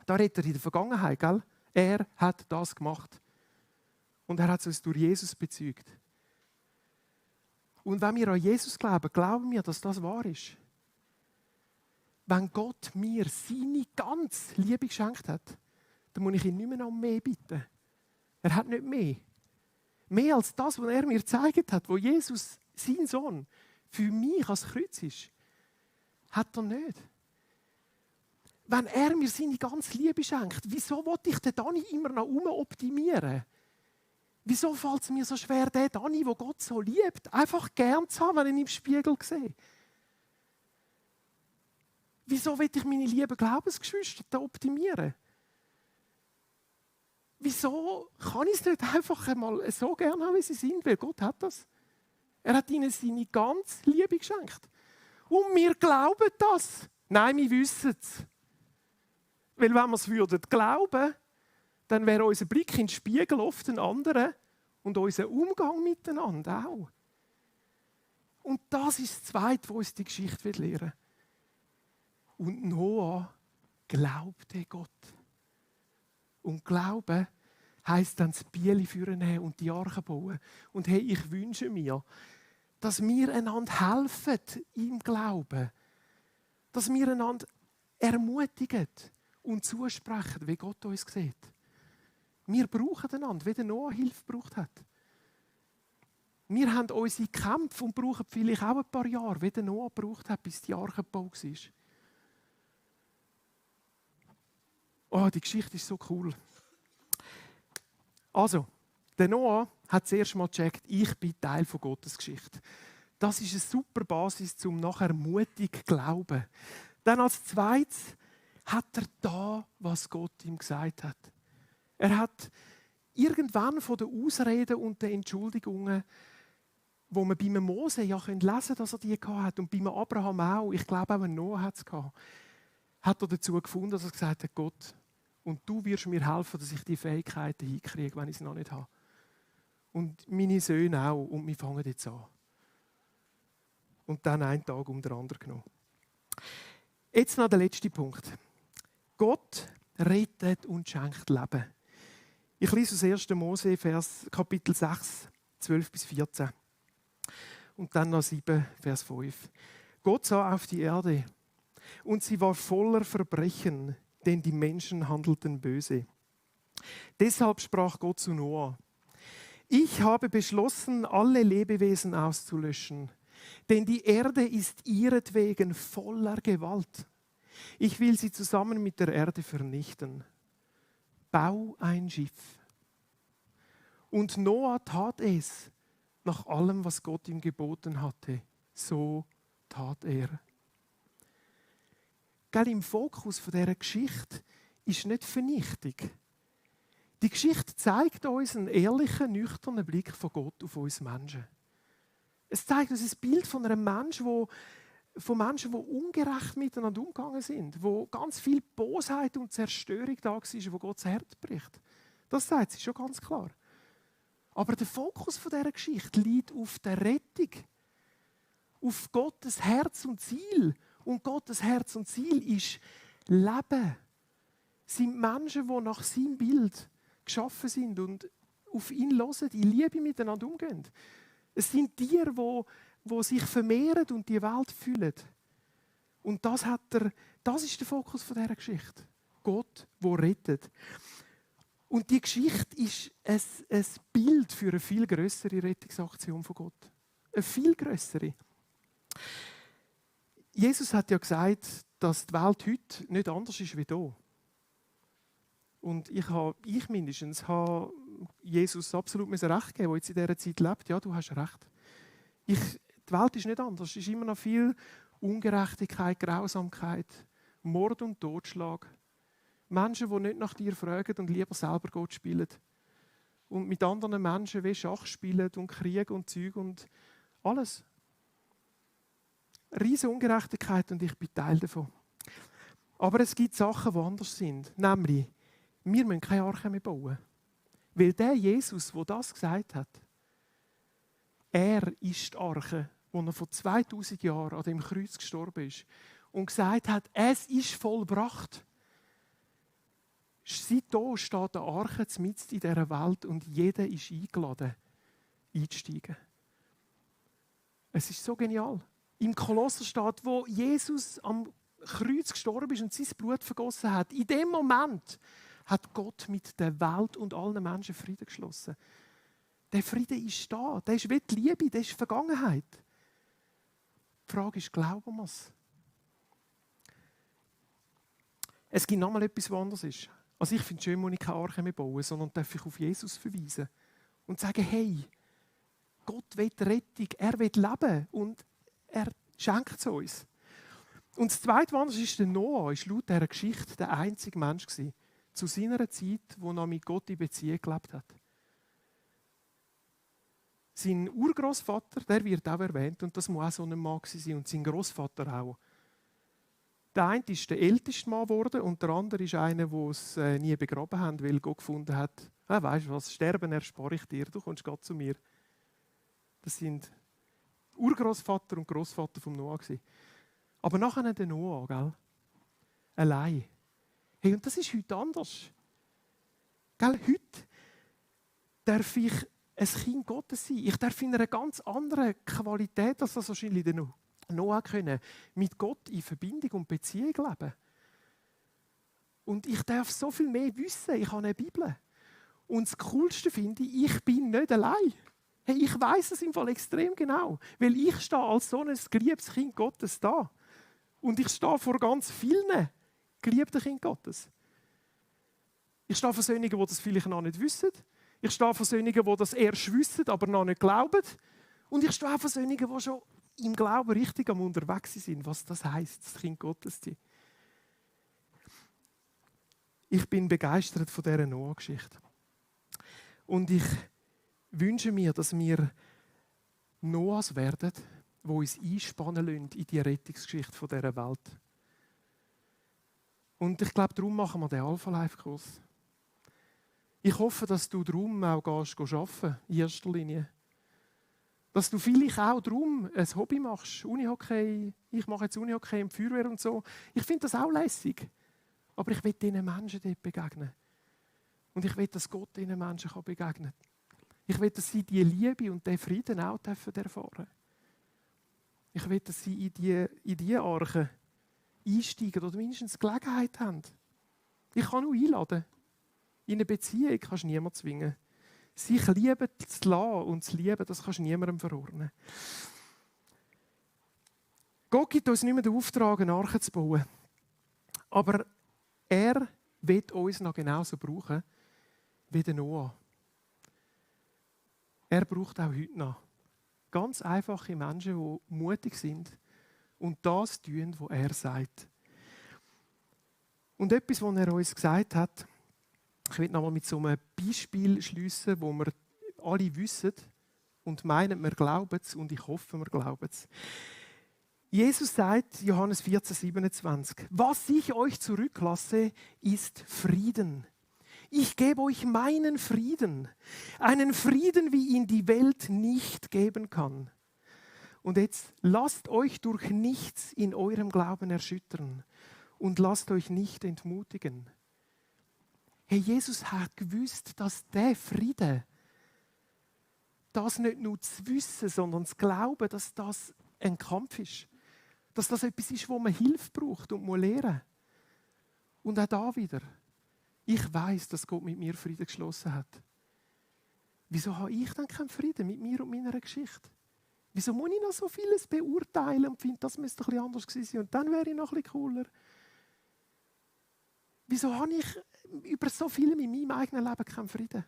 Da redet er in der Vergangenheit, gell? Er hat das gemacht. Und er hat es uns durch Jesus bezeugt. Und wenn wir an Jesus glauben, glauben wir, dass das wahr ist. Wenn Gott mir seine ganze Liebe geschenkt hat, dann muss ich ihn nicht mehr um mehr bitten. Er hat nicht mehr. Mehr als das, was er mir gezeigt hat, wo Jesus, sein Sohn, für mich als Kreuz ist, hat er nicht. Wenn er mir seine ganze Liebe schenkt, wieso wollte ich den Dani immer noch optimieren? Wieso fällt es mir so schwer, den Dani, den Gott so liebt, einfach gern zu haben, wenn ich ihn im Spiegel sehe? Wieso will ich meine lieben Glaubensgeschwister optimieren? Wieso kann ich es nicht einfach einmal so gerne haben, wie sie sind? Weil Gott hat das. Er hat ihnen seine ganze Liebe geschenkt. Und wir glauben das. Nein, wir wissen es. Weil wenn wir es glauben würden, dann wäre unser Blick in den Spiegel oft ein anderer und unser Umgang miteinander auch. Und das ist das Zweite, was uns die Geschichte lehren will. Und Noah glaubte Gott. Und Glauben heisst dann das Bieli nehmen und die Arche bauen. Und hey, ich wünsche mir, dass wir einander helfen im Glauben. Dass wir einander ermutigen und zusprechen, wie Gott uns sieht. Wir brauchen einander, wie der Noah Hilfe gebraucht hat. Wir haben unsere Kämpfe und brauchen vielleicht auch ein paar Jahre, wie der Noah gebraucht hat, bis die Arche gebaut war. Oh, die Geschichte ist so cool. Also, der Noah hat zuerst mal gecheckt, ich bin Teil von Gottes Geschichte. Das ist eine super Basis, um nachher mutig zu glauben. Dann als Zweites hat er da, was Gott ihm gesagt hat. Er hat irgendwann von den Ausreden und den Entschuldigungen, wo man bei Mose ja lesen können, dass er die hatte und bei Abraham auch, ich glaube auch Noah hat es gehabt, hat er dazu gefunden, dass er gesagt hat, Gott, und du wirst mir helfen, dass ich die Fähigkeiten hinkriege, wenn ich sie noch nicht habe. Und meine Söhne auch, und wir fangen jetzt an. Und dann einen Tag um den anderen genommen. Jetzt noch der letzte Punkt. Gott rettet und schenkt Leben. Ich lese aus 1. Mose, Kapitel 6, 12 bis 14. Und dann noch 7, Vers 5. Gott sah auf die Erde und sie war voller Verbrechen, denn die Menschen handelten böse. Deshalb sprach Gott zu Noah: Ich habe beschlossen, alle Lebewesen auszulöschen, denn die Erde ist ihretwegen voller Gewalt. Ich will sie zusammen mit der Erde vernichten. Bau ein Schiff. Und Noah tat es, nach allem, was Gott ihm geboten hatte. So tat er. Im Fokus dieser Geschichte ist nicht Vernichtung. Die Geschichte zeigt uns einen ehrlichen, nüchternen Blick von Gott auf uns Menschen. Es zeigt uns ein Bild von einem Menschen, von Menschen, die ungerecht miteinander umgegangen sind, wo ganz viel Bosheit und Zerstörung da war, wo Gott das Herz bricht. Das sagt sie schon ganz klar. Aber der Fokus von dieser Geschichte liegt auf der Rettung, auf Gottes Herz und Ziel. Und Gottes Herz und Ziel ist Leben. Es sind Menschen, die nach seinem Bild geschaffen sind und auf ihn hören, in Liebe miteinander umgehen. Es sind Tiere, die sich vermehren und die Welt füllen. Und das ist der Fokus von dieser Geschichte. Gott, der rettet. Und die Geschichte ist ein Bild für eine viel grössere Rettungsaktion von Gott. Eine viel grössere. Jesus hat ja gesagt, dass die Welt heute nicht anders ist wie hier. Und ich mindestens habe Jesus absolut recht gegeben, der jetzt in dieser Zeit lebt. Ja, du hast recht. Die Welt ist nicht anders. Es ist immer noch viel Ungerechtigkeit, Grausamkeit, Mord und Totschlag. Menschen, die nicht nach dir fragen und lieber selber Gott spielen. Und mit anderen Menschen wie Schach spielen und Krieg und Zeug und alles. Riesige Ungerechtigkeit und ich bin Teil davon. Aber es gibt Sachen, die anders sind. Nämlich, wir müssen keine Arche mehr bauen. Weil der Jesus, der das gesagt hat, er ist die Arche, wo er vor 2000 Jahren an dem Kreuz gestorben ist und gesagt hat, es ist vollbracht. Seitdem steht eine Arche mitten in dieser Welt und jeder ist eingeladen, einzusteigen. Es ist so genial. Im Kolosser steht, wo Jesus am Kreuz gestorben ist und sein Blut vergossen hat, in dem Moment hat Gott mit der Welt und allen Menschen Frieden geschlossen. Der Frieden ist da, der ist wie die Liebe, der ist Vergangenheit. Die Frage ist, glauben wir es? Es gibt noch mal etwas, was anders ist. Also ich finde es schön, dass ich keine Arche mehr bauen, sondern darf ich auf Jesus verweisen und sagen, hey, Gott will Rettung, er will Leben und er schenkt es uns. Und das Zweite, was anders ist, der Noah war laut dieser Geschichte der einzige Mensch gewesen, zu seiner Zeit, der noch mit Gott in Beziehung gelebt hat. Sein Urgroßvater, der wird auch erwähnt, und das muss auch so ein Mann sein, und sein Großvater auch. Der eine ist der älteste Mann geworden und der andere ist einer, der es nie begraben hat, weil Gott gefunden hat, weißt du was, Sterben erspare ich dir, du kommst gerade zu mir. Das sind Urgroßvater und Großvater vom Noah gewesen. Aber nachher der Noah, gell? Allein. Hey, und das ist heute anders. Gell? Heute darf ich ein Kind Gottes sein. Ich darf in einer ganz anderen Qualität, als das wahrscheinlich der Noah können, mit Gott in Verbindung und Beziehung leben. Und ich darf so viel mehr wissen. Ich habe eine Bibel. Und das Coolste finde ich bin nicht allein. Hey, ich weiss es im Fall extrem genau. Weil ich stehe als so ein geliebtes Kind Gottes da. Und ich stehe vor ganz vielen geliebten Kind Gottes. Ich stehe vor solchen, die das vielleicht noch nicht wissen. Ich stehe vor solchen, die das erst wissen, aber noch nicht glauben. Und ich stehe auch vor solchen, die schon im Glauben richtig am unterwegs sind, was das heisst, das Kind Gottes zu sein. Ich bin begeistert von dieser Noah-Geschichte. Und ich wünsche mir, dass wir Noahs werden, die uns einspannen lassen in die Rettungsgeschichte dieser Welt. Und ich glaube, darum machen wir den Alpha-Life-Kurs. Ich hoffe, dass du darum auch arbeiten in erster Linie. Dass du vielleicht auch darum ein Hobby machst. Unihockey, ich mache jetzt Unihockey im Feuerwehr und so. Ich finde das auch lässig. Aber ich will diesen Menschen dort begegnen. Und ich will, dass Gott diesen Menschen begegnen kann. Ich will, dass sie diese Liebe und diesen Frieden auch erfahren. Ich will, dass sie in diese Arche einsteigen oder mindestens Gelegenheit haben. Ich kann nur einladen. In eine Beziehung kannst du niemanden zwingen. Sich lieben zu lassen und zu lieben, das kannst du niemandem verordnen. Gott gibt uns nicht mehr den Auftrag, eine Arche zu bauen. Aber er wird uns noch genauso brauchen wie der Noah. Er braucht auch heute noch ganz einfache Menschen, die mutig sind und das tun, was er sagt. Und etwas, was er uns gesagt hat, ich will nochmal mit so einem Beispiel schliessen, wo wir alle wissen und meinen, wir glauben es und ich hoffe, wir glauben es. Jesus sagt, Johannes 14,27, was ich euch zurücklasse, ist Frieden. Ich gebe euch meinen Frieden. Einen Frieden, wie ihn die Welt nicht geben kann. Und jetzt lasst euch durch nichts in eurem Glauben erschüttern und lasst euch nicht entmutigen. Hey, Jesus hat gewusst, dass der Friede, das nicht nur zu wissen, sondern zu glauben, dass das ein Kampf ist. Dass das etwas ist, wo man Hilfe braucht und lernen muss. Und auch da wieder. Ich weiss, dass Gott mit mir Frieden geschlossen hat. Wieso habe ich dann keinen Frieden mit mir und meiner Geschichte? Wieso muss ich noch so vieles beurteilen und finde, das müsste ein bisschen anders gewesen sein und dann wäre ich noch ein bisschen cooler? Wieso habe ich über so viel in meinem eigenen Leben keinen Frieden?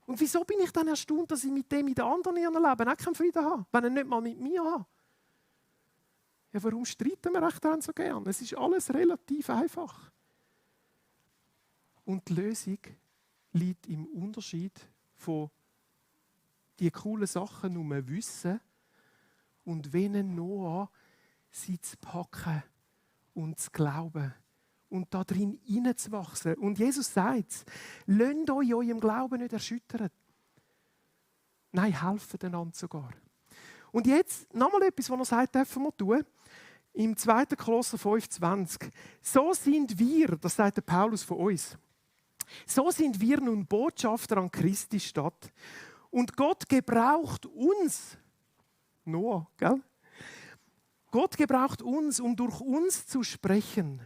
Und wieso bin ich dann erstaunt, dass ich mit dem in den anderen in ihrem Leben auch keinen Frieden habe, wenn er nicht mal mit mir hat? Ja, warum streiten wir echt dann so gern? Es ist alles relativ einfach. Und die Lösung liegt im Unterschied von die coolen Sachen nur wissen und wenn Noah sie zu packen und zu glauben und da drin hineinzuwachsen. Und Jesus sagt, lasst euch in eurem Glauben nicht erschüttern. Nein, helfen einander sogar. Und jetzt nochmal etwas, was er sagt, dürfen wir tun. Im 2. Kolosser 5,20. So sind wir, das sagt der Paulus von uns, so sind wir nun Botschafter an Christi Stadt. Und Gott gebraucht uns, Noah, gell? Gott gebraucht uns, um durch uns zu sprechen.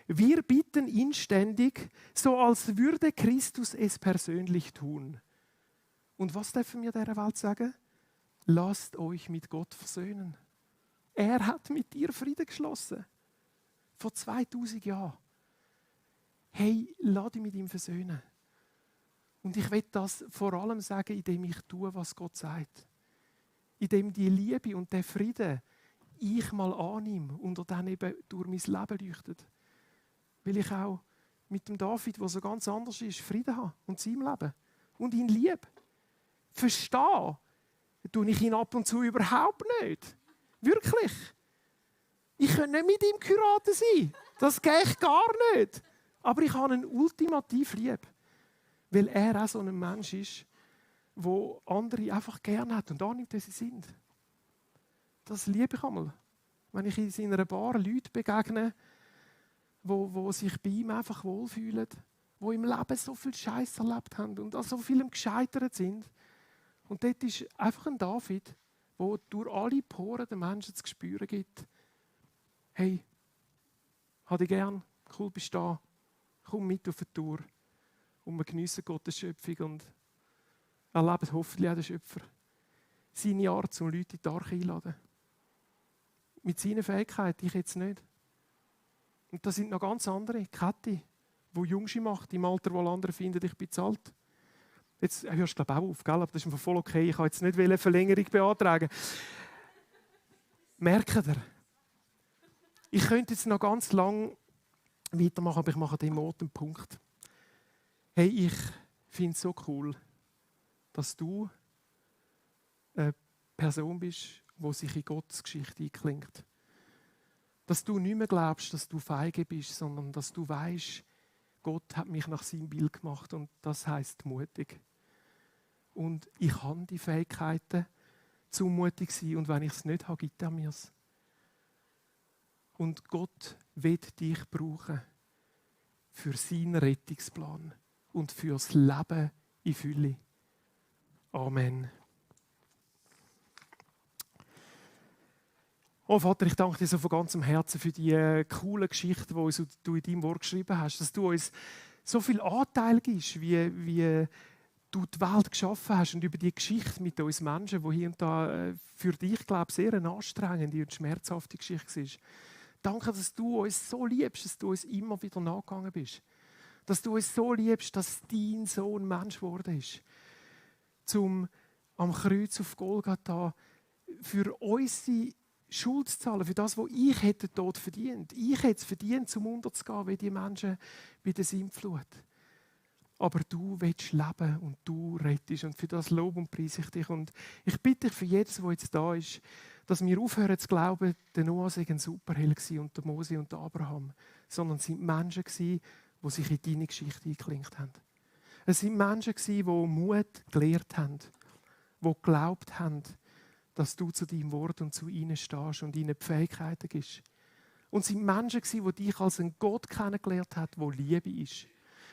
Wir bitten inständig, so als würde Christus es persönlich tun. Und was dürfen wir dieser Welt sagen? Lasst euch mit Gott versöhnen. Er hat mit dir Frieden geschlossen. Vor 2000 Jahren. Hey, lass dich mit ihm versöhnen. Und ich will das vor allem sagen, indem ich tue, was Gott sagt. Indem die Liebe und der Frieden ich mal annehme und er dann eben durch mein Leben leuchtet. Weil ich auch mit dem David, der so ganz anders ist, Frieden habe und sein Leben. Und ihn liebe. Verstehe tue ich ihn ab und zu überhaupt nicht. Wirklich. Ich könnte nicht mit ihm geheiratet sein. Das geht echt gar nicht. Aber ich habe ihn ultimativ lieb. Weil er auch so ein Mensch ist, der andere einfach gerne hat und annimmt, wie sie sind. Das liebe ich einmal. Wenn ich in seiner Bar Leute begegne, die sich bei ihm einfach wohlfühlen, die im Leben so viel Scheiß erlebt haben und an so vielem gescheitert sind. Und dort ist einfach ein David, der durch alle Poren den Menschen zu spüren gibt. Hey, habe dich gern, cool bist du da, Komm mit auf die Tour und wir geniessen Gottes Schöpfung und erleben hoffentlich auch den Schöpfer. Seine Art, um Leute in die Arche einzuladen. Mit seinen Fähigkeiten, ich jetzt nicht. Und da sind noch ganz andere. Kathi, die Jungschi macht, im Alter, wo alle anderen finden, ich bin zu alt. Jetzt hörst du, glaube ich, auch auf, gell? Aber das ist voll okay. Ich kann jetzt nicht eine Verlängerung beantragen. Merkt ihr? Ich könnte jetzt noch ganz lang weitermachen, aber ich mache den Ort einen Punkt. Hey, ich finde es so cool, dass du eine Person bist, die sich in Gottes Geschichte einklingt. Dass du nicht mehr glaubst, dass du feige bist, sondern dass du weißt, Gott hat mich nach seinem Bild gemacht und das heisst mutig. Und ich habe die Fähigkeiten, zu mutig zu sein und wenn ich es nicht habe, gibt er mir es. Und Gott wird dich brauchen für seinen Rettungsplan und für das Leben in Fülle. Amen. Oh Vater, ich danke dir so von ganzem Herzen für die coole Geschichte, die du in deinem Wort geschrieben hast, dass du uns so viel Anteil gibst, wie du die Welt geschaffen hast und über die Geschichte mit uns Menschen, die hier und da für dich, glaube ich, sehr eine anstrengende und schmerzhafte Geschichte ist. Danke, dass du uns so liebst, dass du uns immer wieder nachgegangen bist. Dass du uns so liebst, dass dein Sohn Mensch geworden ist. Zum am Kreuz auf Golgatha für unsere Schuld zu zahlen, für das, was ich hätte den Tod verdient. Ich hätte es verdient, zum Unterzugehen, wie die Menschen bei der Sintflut. Aber du willst leben und du rettest. Und für das Lob und preise ich dich. Und ich bitte dich für jedes, der jetzt da ist, dass wir aufhören zu glauben, der Noah sei ein Superheld und der Mose und der Abraham. Sondern es sind Menschen, die sich in deine Geschichte eingeklinkt haben. Es sind Menschen, die Mut gelehrt haben, die geglaubt haben, dass du zu deinem Wort und zu ihnen stehst und ihnen die Fähigkeiten gibst. Und es sind Menschen, die dich als einen Gott kennengelernt haben, der Liebe ist,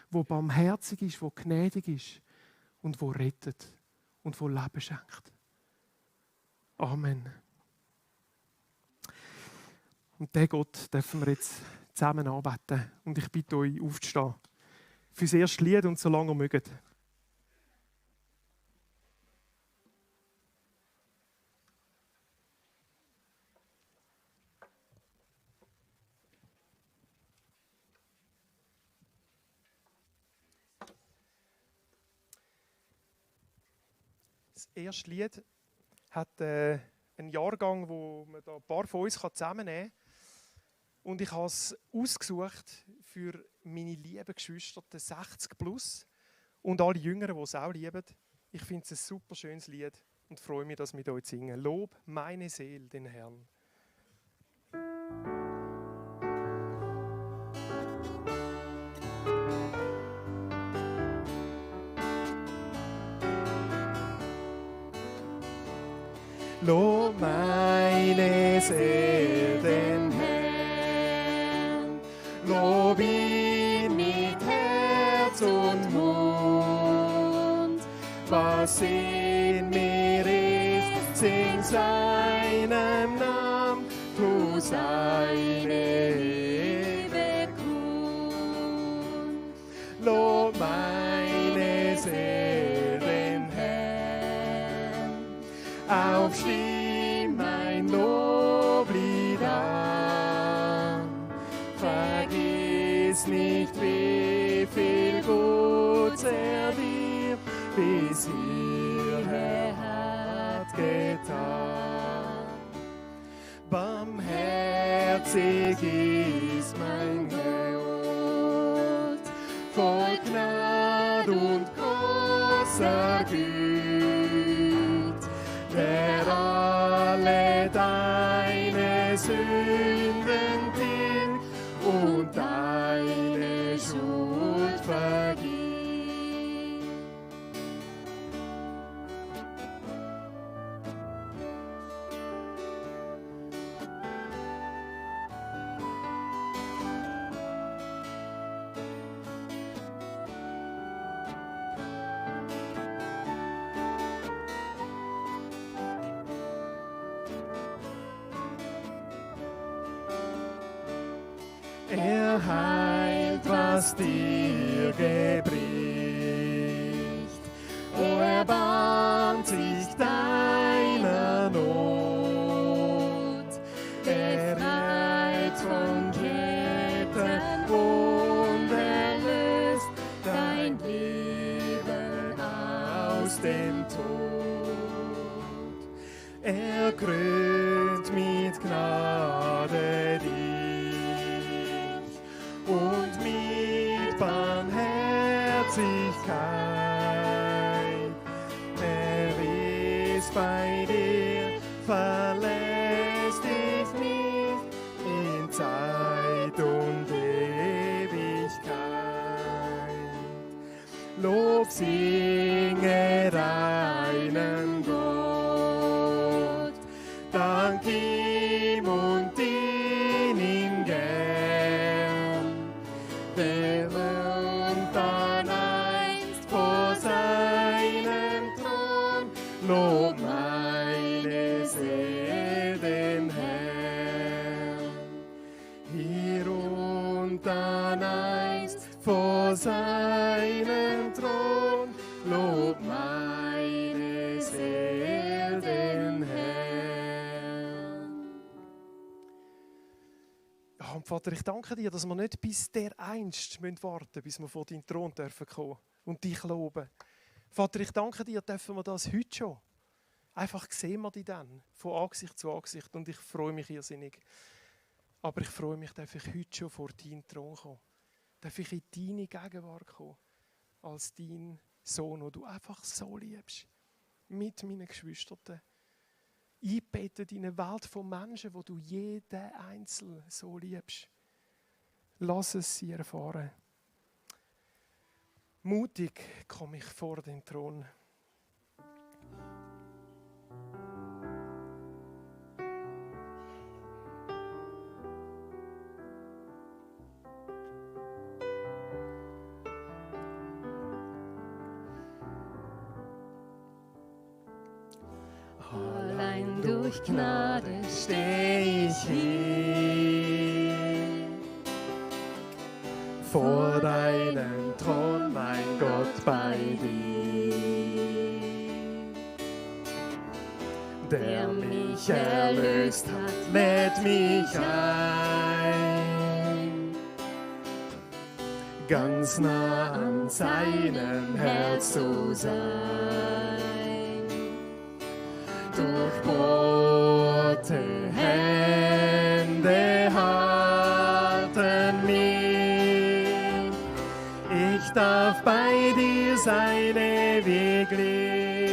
der barmherzig ist, der gnädig ist und der rettet und der Leben schenkt. Amen. Und diesen Gott dürfen wir jetzt zusammen anbeten. Und ich bitte euch, aufzustehen. Für das erste Lied und so lange ihr mögt. Das erste Lied hat einen Jahrgang, wo man da ein paar von uns zusammennehmen kann. Und ich habe es ausgesucht für meine lieben Geschwister, die 60 plus und alle Jüngeren, die es auch lieben. Ich finde es ein super schönes Lied und freue mich, dass wir hier singen. Lob meine Seele den Herrn. Lob meine Seele den Herrn, lob ihn mit Herz und Mund, was in mir ist, sing seinem Namen, tu seine Liebe kund. Lob meine Seele den Herrn, aufstimm mein Loblied an, vergiss nicht, wie viel Gutes er dir bis hierher hat getan. Barmherzig ist mein Gott, voll Gnade und großer Güte, der alle deine Sünden tilgt und deine Schuld vergibt. Er heilt, was was dir gebricht. O erbarmt sich deiner Not, befreit von Ketten und erlöst dein Leben aus dem Tod. Er krönt mit Gnade dich und mit Barmherzigkeit. Er ist bei dir, verlässt dich nicht in Zeit und Ewigkeit. Lob singe deinen Gott, dank ihm und dien ihm gern. Der lernt dann einst vor seinem Thron, lob meine Seele den Herrn. Hier und dann einst vor seinem Thron, lob meine Seele den Herrn. Ja, und Vater, ich danke dir, dass wir nicht bis dereinst warten müssen, bis wir vor deinen Thron dürfen kommen und dich loben. Vater, ich danke dir, dürfen wir das heute schon. Einfach sehen wir dich dann, von Angesicht zu Angesicht, und ich freue mich irrsinnig. Aber ich freue mich, darf ich heute schon vor deinen Thron kommen. Darf ich in deine Gegenwart kommen, als dein Sohn, den du einfach so liebst. Mit meinen Geschwistern. Eingebettet in eine Welt von Menschen, wo du jeden Einzelnen so liebst. Lass es sie erfahren. Mutig komme ich vor den Thron. Allein durch Gnade steh ich hier vor deinem Thron, mein Gott, bei dir, der mich erlöst hat, lädt mich ein, ganz nah an seinem Herz zu sein. Durchbohrte Hände halten mich, ich darf bei dir sein ewiglich.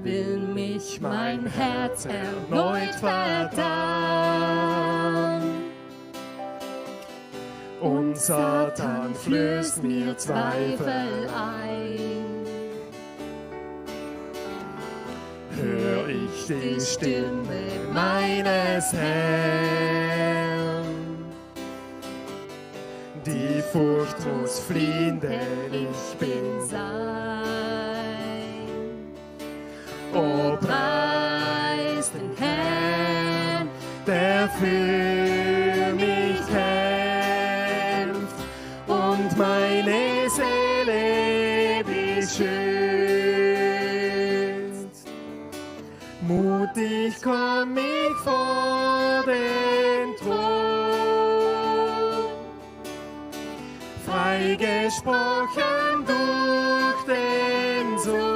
Will mich mein Herz erneut verdammen, und Satan flößt mir Zweifel ein. Hör ich die Stimme meines Herrn. Die Furcht muss fliehen, denn ich bin sein. O preis den Herrn, der für mich kämpft und meine Seele beschützt. Mutig komm ich vor den Thron, freigesprochen durch den Sohn.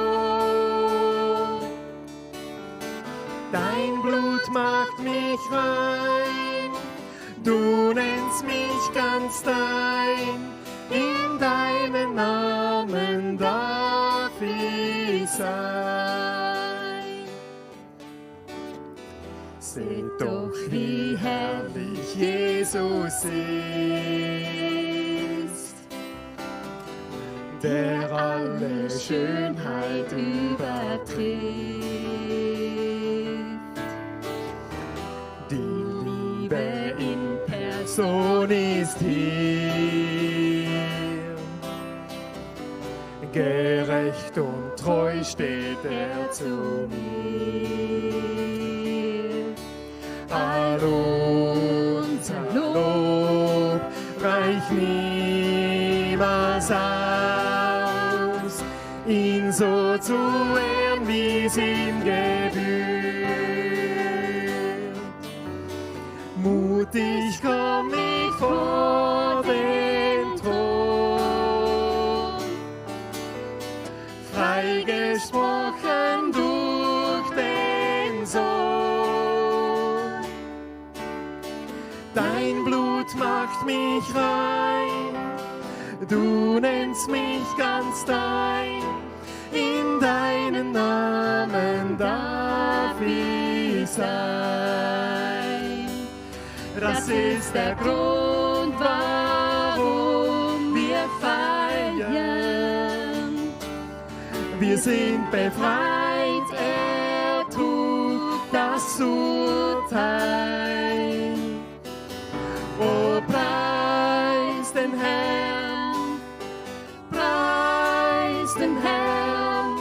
Dein Blut macht mich rein, du nennst mich ganz dein, in deinem Namen darf ich sein. Seht doch, wie herrlich Jesus ist, der alle Schönheit übertrifft. Die Liebe in Person ist hier, gerecht und treu steht er zu mir. All unser Lob niemals aus, ihn so zu ehren, wie es ihm gebührt. Mutig komm ich vor den Thron, freigesprochen durch den Sohn. Dein Blut macht mich rein, du nennst mich ganz dein, in deinen Namen darf ich sein. Das ist der Grund, warum wir feiern. Wir sind befreit, er tut das Urteil. Oh, preis den Herrn, preis den Herrn.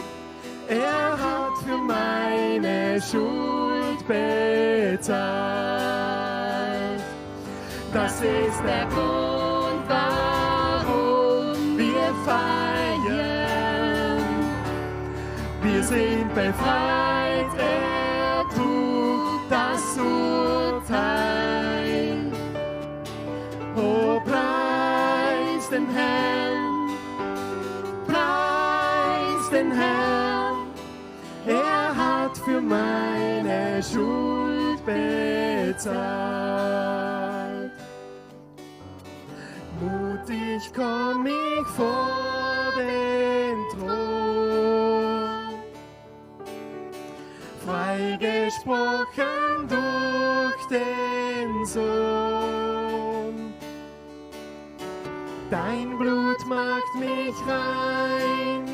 Er hat für meine Schuld bezahlt. Das ist der Grund, warum wir feiern. Wir sind befreit, er tut das Urteil. Oh, preis den Herrn, preis den Herrn. Er hat für meine Schuld bezahlt. Mutig komm ich vor den Thron, freigesprochen durch den Sohn. Dein Blut macht mich rein,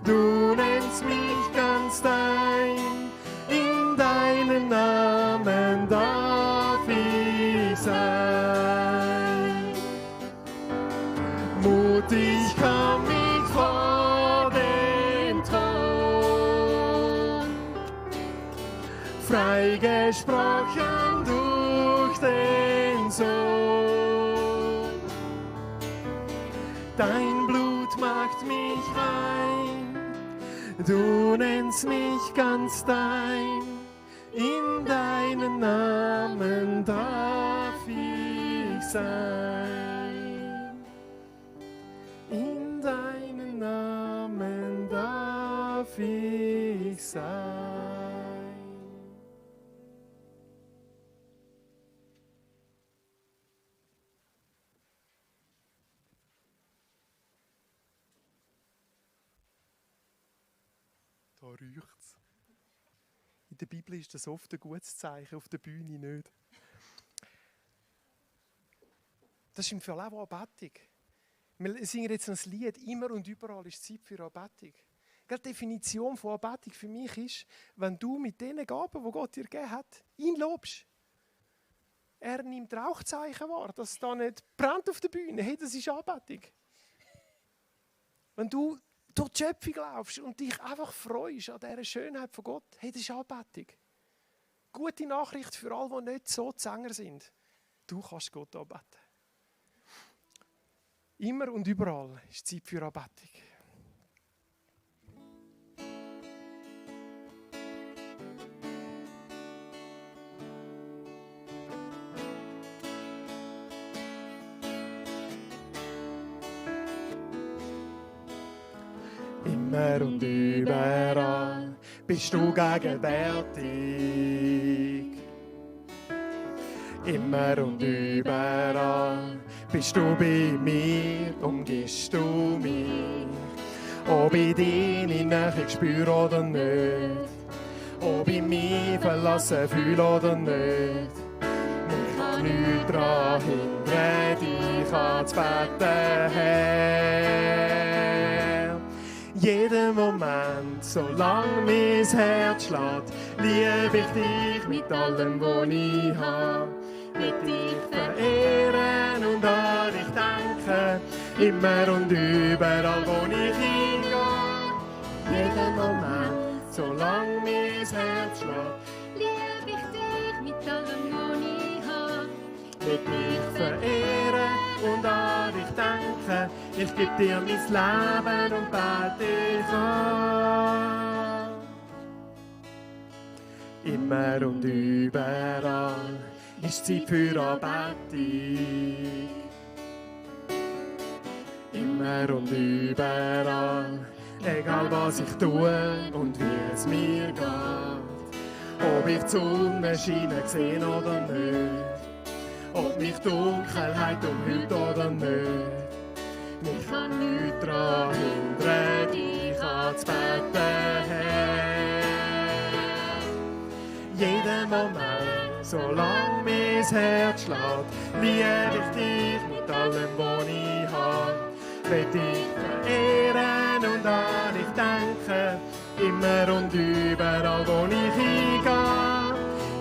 du nennst mich ganz dein, in deinen Namen darf ich sein. Mutig komm ich vor den Thron, freigesprochen durch den Sohn. Dein Blut macht mich rein, du nennst mich ganz dein, in deinen Namen darf ich sein. In deinen Namen darf ich sein. Da räucht's. In der Bibel ist das oft ein gutes Zeichen, auf der Bühne nicht. Das ist im Fall auch Anbetung. Wir singen jetzt ein Lied, immer und überall ist Zeit für Anbetung. Die Definition von Anbetung für mich ist, wenn du mit den Gaben, die Gott dir gegeben hat, ihn lobst. Er nimmt Rauchzeichen wahr, dass es da nicht brennt auf der Bühne. Hey, das ist Anbetung. Wenn du durch die Schöpfung laufst und dich einfach freust an dieser Schönheit von Gott, hey, das ist Anbetung. Gute Nachricht für alle, die nicht so Sänger sind. Du kannst Gott anbeten. Immer und überall ist Zeit für Anbetung. Immer und überall bist du gegenwärtig. Immer und überall bist du bei mir, umgibst du mich. Ob ich deine Nähe spüre oder nicht, ob ich mich verlassen fühle oder nicht. Ich kann nichts daran hindern, dich anzubeten, Herr. Jeden Moment, solange mein Herz schlägt, liebe ich dich mit allem, was ich habe. Mit dich verehren und an dich denken, immer und überall, wo ich hingehe. Jeden Moment, solange mein Herz schlägt, liebe ich dich mit allem, was ich habe. mit dich verehren und an danken. Ich gebe dir mein Leben und bete dich an. Immer und überall ist Zeit für Anbetung. Immer und überall, egal was ich tue und wie es mir geht. Ob ich die Sonne scheinen sehe oder nicht, ob mich Dunkelheit umhüllt oder nicht. Mich kann nichts daran hindern, dich anzubeten, Herr. Jeden Moment, solange mein Herz schlägt, liebe ich dich mit allem, was ich habe. Will dich verehren und an dich denken, immer und überall, wo ich hingehe.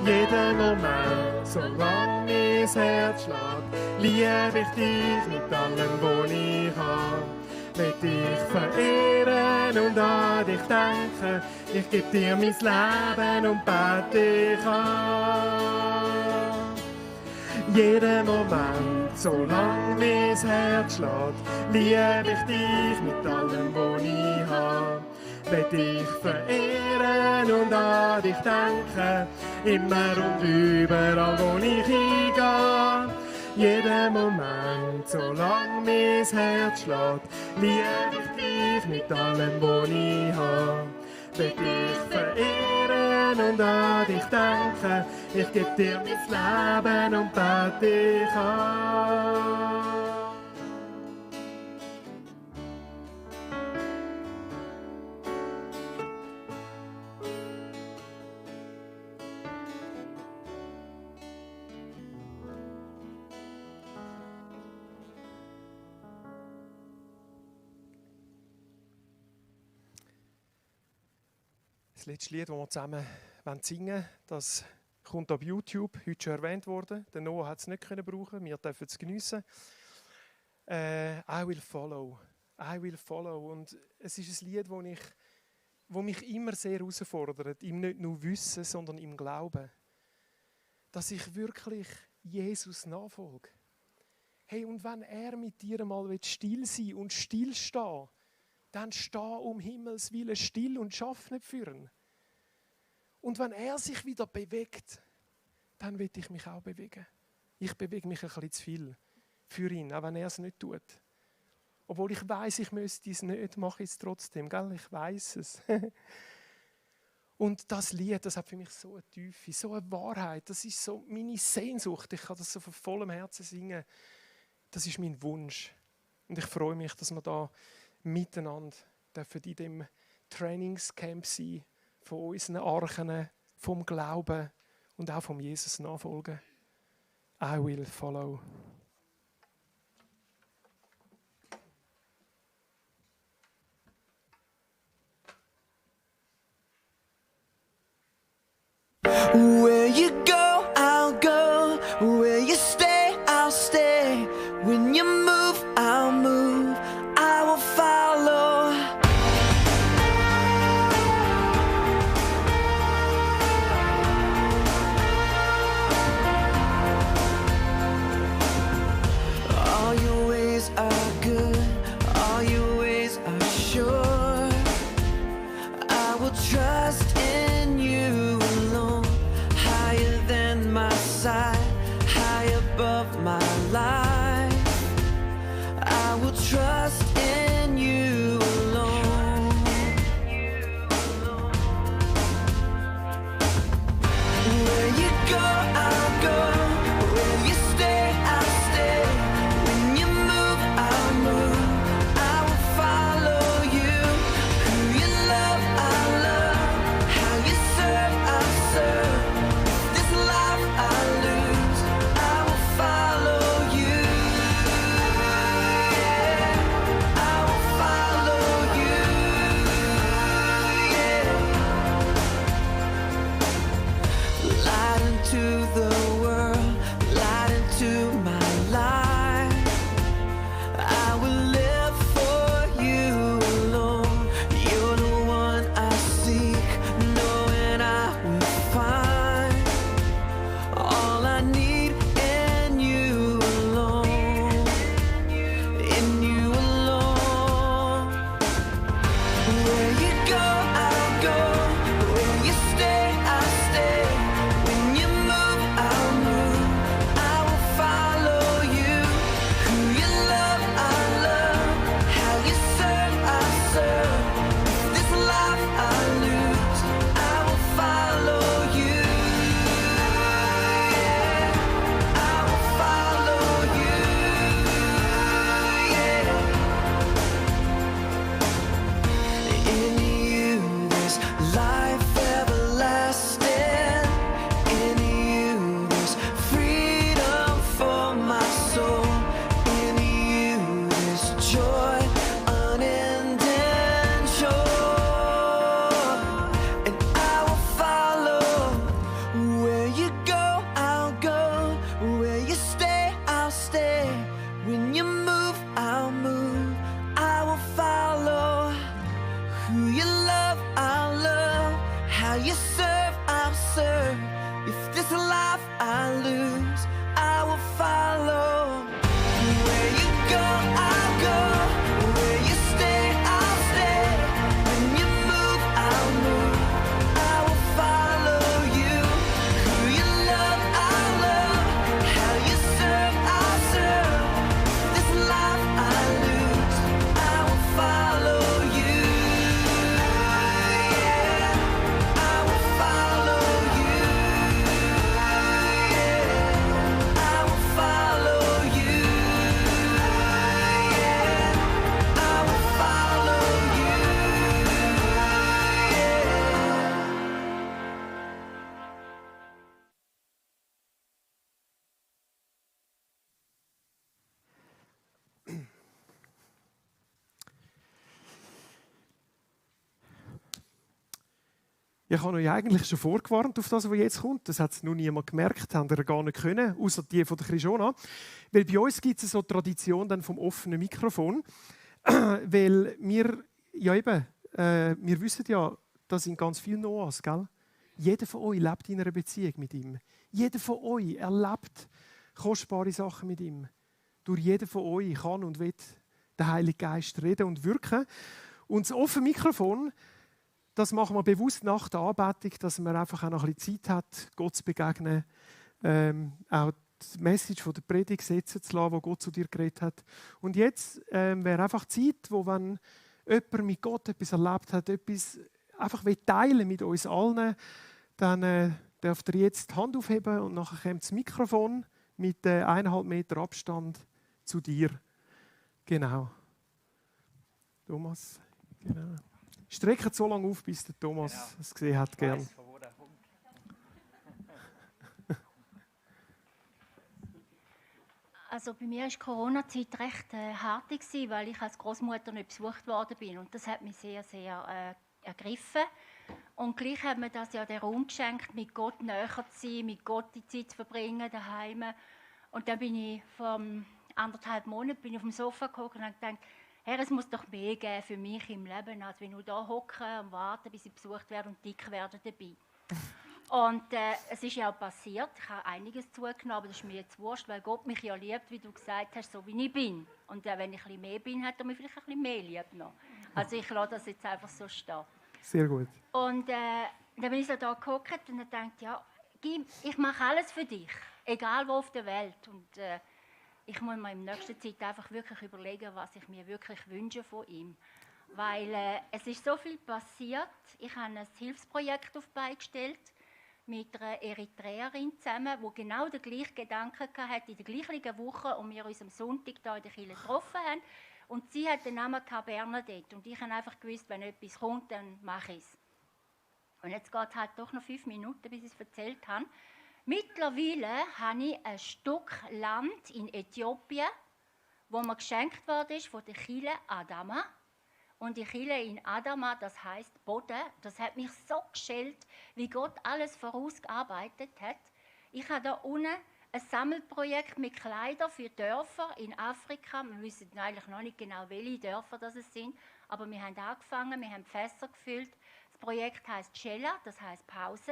Jeden Moment, solange mein Herz schlägt, liebe ich dich mit allem, was ich habe. Will dich verehren und an dich denken, ich gebe dir mein Leben und bete dich an. Jeden Moment, solange mein Herz schlägt, liebe ich dich mit allem, was ich habe. Will dich verehren und an dich denken, immer und überall, wo ich hingehe. Jeden Moment, solange mein Herz schlägt, liebe ich dich mit allem, was ich habe. Will dich verehren und an dich denken, ich gebe dir mein Leben und bete dich an. Das letzte Lied, das wir zusammen singen wollen, das kommt auf YouTube, heute schon erwähnt worden. Der Noah hat es nicht brauchen, wir dürfen es geniessen. I will follow. I will follow. Und es ist ein Lied, das mich immer sehr herausfordert, im nicht nur Wissen, sondern im Glauben. Dass ich wirklich Jesus nachfolge. Hey, und wenn er mit dir mal still sein und stillstehen, dann steh um Himmels Willen still und schaff nicht für ihn. Und wenn er sich wieder bewegt, dann will ich mich auch bewegen. Ich bewege mich ein bisschen zu viel für ihn, auch wenn er es nicht tut. Obwohl ich weiss, ich müsste es nicht, mache ich es trotzdem. Gell? Ich weiss es. Und das Lied, das hat für mich so eine Tiefe, so eine Wahrheit. Das ist so meine Sehnsucht. Ich kann das so von vollem Herzen singen. Das ist mein Wunsch. Und ich freue mich, dass wir da miteinander dürfen in dem Trainingscamp sein, von unseren Archen, vom Glauben und auch vom Jesus nachfolgen. I will follow. Where you go, I'll go. Where you stay, I'll stay. When you move, I'll move. I will follow. All your ways are good. All your ways are sure. I will trust in you alone. Higher than my sight, high above my life. I will trust in you alone. Where you go, I'll go. Where you stay, I'll stay. When you move, I'll move. I will follow you. Who you love, I love. How you serve, I serve. This life I lose, I will follow When you move, I'll move. I will follow. Who you love, I'll love. How you serve, I'll serve. If this life I lose, I will follow. Where you go, I'll go. Where you stay, I'll stay. When you move, I'll move. I will follow you. Who you love, I'll love. How you serve, I'll serve. This life I lose, I will follow you. Yeah, I will follow you. Yeah, I will follow you. Yeah, I will follow you. Yeah. Ich habe euch eigentlich schon vorgewarnt auf das, was jetzt kommt. Das hat es noch niemand gemerkt, haben wir gar nicht können, außer die von der Krishona. Weil bei uns gibt es so eine Tradition dann vom offenen Mikrofon. Weil wir, ja eben, wir wissen ja, da sind ganz viele Noahs, gell? Jeder von euch lebt in einer Beziehung mit ihm. Jeder von euch erlebt kostbare Sachen mit ihm. Durch jeden von euch kann und will der Heilige Geist reden und wirken. Und das offene Mikrofon, das machen wir bewusst nach der Anbetung, dass man einfach auch noch ein bisschen Zeit hat, Gott zu begegnen, auch die Message von der Predigt setzen zu lassen, wo Gott zu dir geredet hat. Und jetzt wäre einfach Zeit, wo wenn jemand mit Gott etwas erlebt hat, etwas einfach teilen mit uns allen, dann dürft ihr jetzt die Hand aufheben und nachher kommt das Mikrofon mit 1,5 Meter Abstand zu dir. Genau. Thomas, genau. Streckt so lange auf, bis der Thomas es gesehen hat. Gern. Also bei mir war die Corona-Zeit recht hart, weil ich als Großmutter nicht besucht worden bin. Und das hat mich sehr, sehr ergriffen. Und gleich hat mir das ja den Raum geschenkt, mit Gott näher zu sein, mit Gott die Zeit zu verbringen daheim. Und dann bin ich vor 1,5 Monaten auf dem Sofa gesessen und habe gedacht, Herr, es muss doch mehr geben für mich im Leben, als wenn ich nur da hocke und warte, bis ich besucht werde und dick werde dabei. Und es ist ja auch passiert. Ich habe einiges zugenommen, aber das ist mir jetzt wurscht, weil Gott mich ja liebt, wie du gesagt hast, so wie ich bin. Und wenn ich ein bisschen mehr bin, hat er mich vielleicht ein bisschen mehr lieb noch. Also ich lasse das jetzt einfach so stehen. Sehr gut. Und dann bin ich so da gehockt und dann dachte ja, ich mache alles für dich, egal wo auf der Welt. Und ich muss mir in nächster Zeit einfach wirklich überlegen, was ich mir wirklich wünsche von ihm. Weil es ist so viel passiert. Ich habe ein Hilfsprojekt auf die Beine gestellt mit einer Eritreerin zusammen, die genau den gleichen Gedanken hatte, in der gleichen Woche, und wir uns am Sonntag hier in der Kirche getroffen haben. Und sie hat den Namen Bernadette. Und ich habe einfach gewusst, wenn etwas kommt, dann mache ich es. Und jetzt geht es halt doch noch 5 Minuten, bis ich es erzählt habe. Mittlerweile habe ich ein Stück Land in Äthiopien, wo mir geschenkt wurde von der Kirche Adama. Und die Kirche in Adama, das heisst Boden, das hat mich so geschält, wie Gott alles vorausgearbeitet hat. Ich habe da unten ein Sammelprojekt mit Kleidern für Dörfer in Afrika. Wir wissen eigentlich noch nicht genau, welche Dörfer das sind, aber wir haben angefangen, wir haben Fässer gefüllt. Das Projekt heisst Shella, das heisst Pause.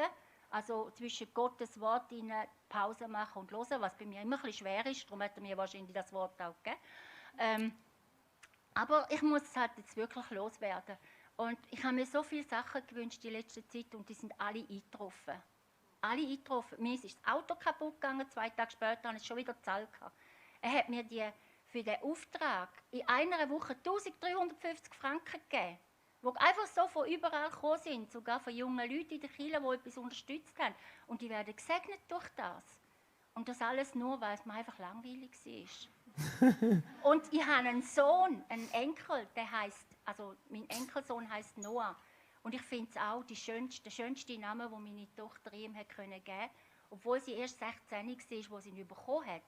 Also zwischen Gottes Wort in Pause machen und hören, was bei mir immer ein bisschen schwer ist. Darum hat er mir wahrscheinlich das Wort auch gegeben. Aber ich muss es halt jetzt wirklich loswerden. Und ich habe mir so viele Sachen gewünscht in letzter Zeit und die sind alle eingetroffen. Alle eingetroffen. Mir ist das Auto kaputt gegangen, 2 Tage später habe ich es schon wieder gezahlt. Er hat mir für den Auftrag in einer Woche 1350 Franken gegeben, die einfach so von überall gekommen sind, sogar von jungen Leuten in der Kirche, die etwas unterstützt haben. Und die werden gesegnet durch das. Und das alles nur, weil es mir einfach langweilig war. Und ich habe einen Sohn, einen Enkel, mein Enkelsohn heisst Noah. Und ich finde es auch der schönste Name, den meine Tochter ihm geben konnte, obwohl sie erst 16 war, wo sie ihn bekommen hat.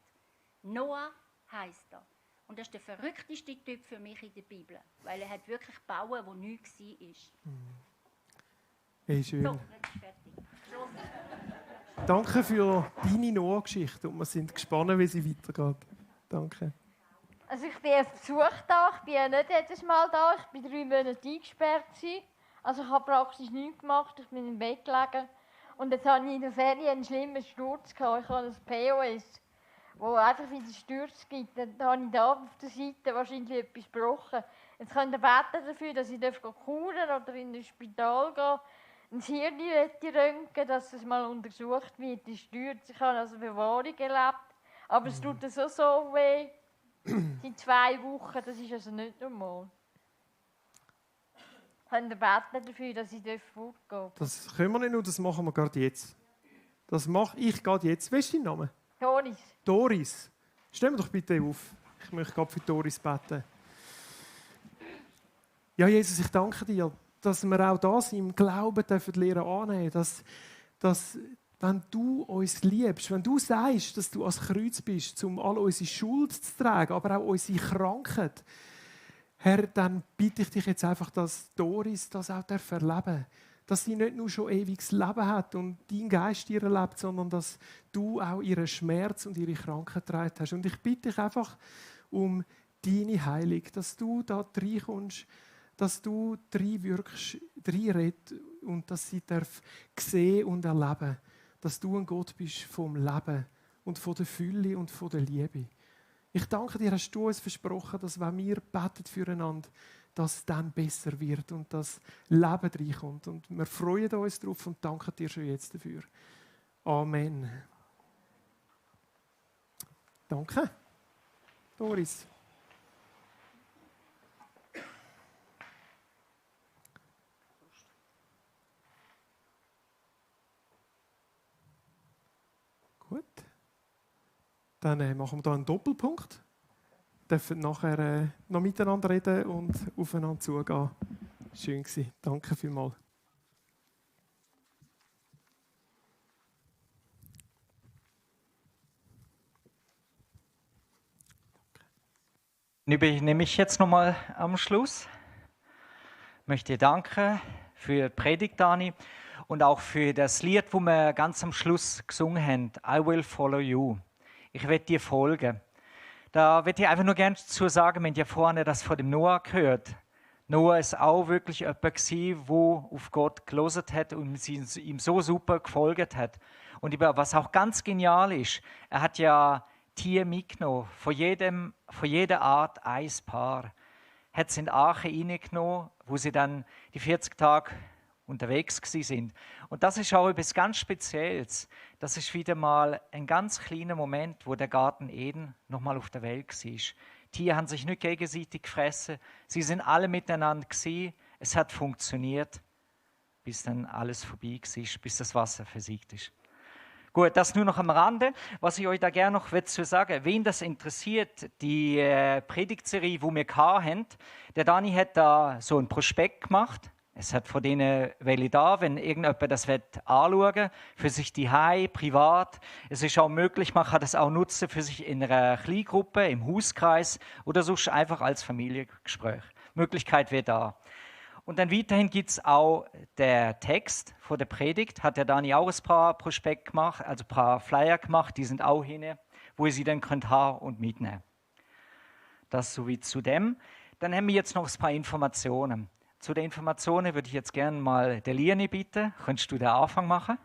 Noah heisst er. Und das ist der verrückteste Typ für mich in der Bibel, weil er hat wirklich bauen, wo nichts war. Hey, schön. So, jetzt ist fertig. Danke für deine Noah-Geschichte und wir sind gespannt, wie sie weitergeht. Danke. Also ich bin auf Besuch da, ich bin ja nicht jedes Mal da, ich bin 3 Monate eingesperrt gewesen. Also ich habe praktisch nichts gemacht, ich bin im Bett gelegen. Und jetzt hatte ich in der Ferien einen schlimmen Sturz gehabt. Ich habe ein POS, wo einfach wieder Stürze gibt. Dann habe ich da auf der Seite wahrscheinlich etwas gebrochen. Jetzt könnt ihr beten dafür, dass ich kuren oder in ein Spital gehen. Ein Hirn röntgen, dass es mal untersucht wird, die Stürze. Ich habe also Bewahrung erlebt. Aber es tut so weh. Seit 2 Wochen, das ist also nicht normal. Könnt ihr beten dafür, dass ich fortgehen darf? Das können wir nicht nur, das machen wir gerade jetzt. Das mache ich gerade jetzt. Wie ist dein Name? Doris. Doris. Stell mir doch bitte auf. Ich möchte gerade für Doris beten. Ja, Jesus, ich danke dir, dass wir auch das im Glauben lernen annehmen dürfen. Dass wenn du uns liebst, wenn du sagst, dass du ans Kreuz bist, um all unsere Schuld zu tragen, aber auch unsere Krankheit, Herr, dann bitte ich dich jetzt einfach, dass Doris das auch erleben darf. Dass sie nicht nur schon ewiges Leben hat und dein Geist ihr lebt, sondern dass du auch ihren Schmerz und ihre Krankheit getragen hast. Und ich bitte dich einfach um deine Heilung, dass du da reinkommst, dass du reinwirkst, reinredest und dass sie sehen und erleben, dass du ein Gott bist vom Leben und von der Fülle und von der Liebe. Ich danke dir, hast du uns versprochen, dass wenn wir beten füreinander, dass es dann besser wird und das Leben reinkommt. Und wir freuen uns darauf und danken dir schon jetzt dafür. Amen. Danke. Doris. Gut. Dann machen wir hier einen Doppelpunkt. Wir dürfen nachher noch miteinander reden und aufeinander zugehen. Schön gewesen. Danke vielmals. Nehme ich jetzt nochmal am Schluss. Ich möchte dir danken für die Predigt, Dani, und auch für das Lied, das wir ganz am Schluss gesungen haben, I will follow you. Ich werde dir folgen. Da würde ich einfach nur gerne dazu sagen, wir haben ja vorne das von dem Noah gehört. Noah ist auch wirklich jemand gewesen, der auf Gott gehört hat und ihm so super gefolgt hat. Und was auch ganz genial ist, er hat ja Tiere mitgenommen, von jeder Art ein Paar. Hat sie in die Arche reingenommen, wo sie dann die 40 Tage unterwegs sind. Und das ist auch etwas ganz Spezielles. Das ist wieder mal ein ganz kleiner Moment, wo der Garten Eden nochmal auf der Welt war. Die Tiere haben sich nicht gegenseitig gefressen. Sie sind alle miteinander gewesen. Es hat funktioniert, bis dann alles vorbei war, bis das Wasser versiegt ist. Gut, das nur noch am Rande. Was ich euch da gerne noch dazu sagen, wen das interessiert, die Predigtserie, die wir hatten, der Dani hat da so ein Prospekt gemacht. Es hat von denen welche da, wenn irgendjemand das anschauen will, für sich daheim, privat. Es ist auch möglich, man kann das auch nutzen für sich in einer Kleingruppe, im Hauskreis oder sonst einfach als Familiengespräch. Die Möglichkeit wäre da. Und dann weiterhin gibt es auch der Text von der Predigt, hat der Dani auch ein paar Prospekt gemacht, also ein paar Flyer gemacht, die sind auch hin, wo ihr sie dann könnt haben und mitnehmen. Das sowie zu dem. Dann haben wir jetzt noch ein paar Informationen. Zu den Informationen würde ich jetzt gerne mal der Liane bitten. Könntest du den Anfang machen?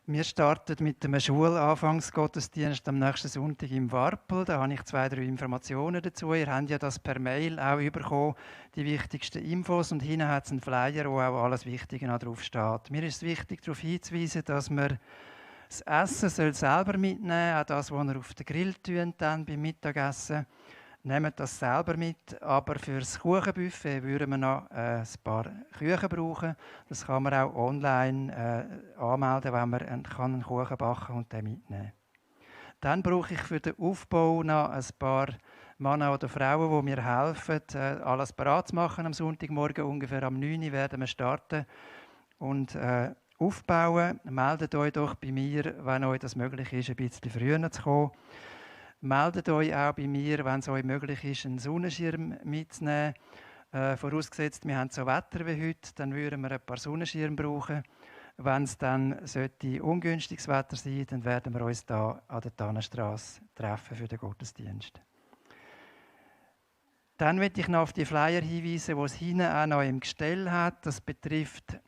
Wir starten mit dem Schulanfangsgottesdienst am nächsten Sonntag im Warpel. Da habe ich 2, 3 Informationen dazu. Ihr habt ja das per Mail auch bekommen, die wichtigsten Infos. Und hinten hat es einen Flyer, wo auch alles Wichtige drauf steht. Mir ist es wichtig, darauf hinzuweisen, dass wir das Essen selber mitnehmen soll, auch das, was wir auf den Grill tun, dann beim Mittagessen. Nehmt das selber mit, aber für das Kuchenbuffet würden wir noch ein paar Küchen brauchen. Das kann man auch online anmelden, wenn man einen Kuchen backen kann und den mitnehmen. Dann brauche ich für den Aufbau noch ein paar Männer oder Frauen, die mir helfen, alles bereit zu machen. Am Sonntagmorgen ungefähr am 9 Uhr werden wir starten und aufbauen. Meldet euch doch bei mir, wenn euch das möglich ist, ein bisschen früher zu kommen. Meldet euch auch bei mir, wenn es euch möglich ist, einen Sonnenschirm mitzunehmen. Vorausgesetzt, wir haben so Wetter wie heute, dann würden wir ein paar Sonnenschirme brauchen. Wenn es dann ungünstiges Wetter sein sollte, dann werden wir uns hier an der Tannenstrasse treffen für den Gottesdienst. Dann möchte ich noch auf die Flyer hinweisen, die es hinten auch noch im Gestell hat. Das betrifft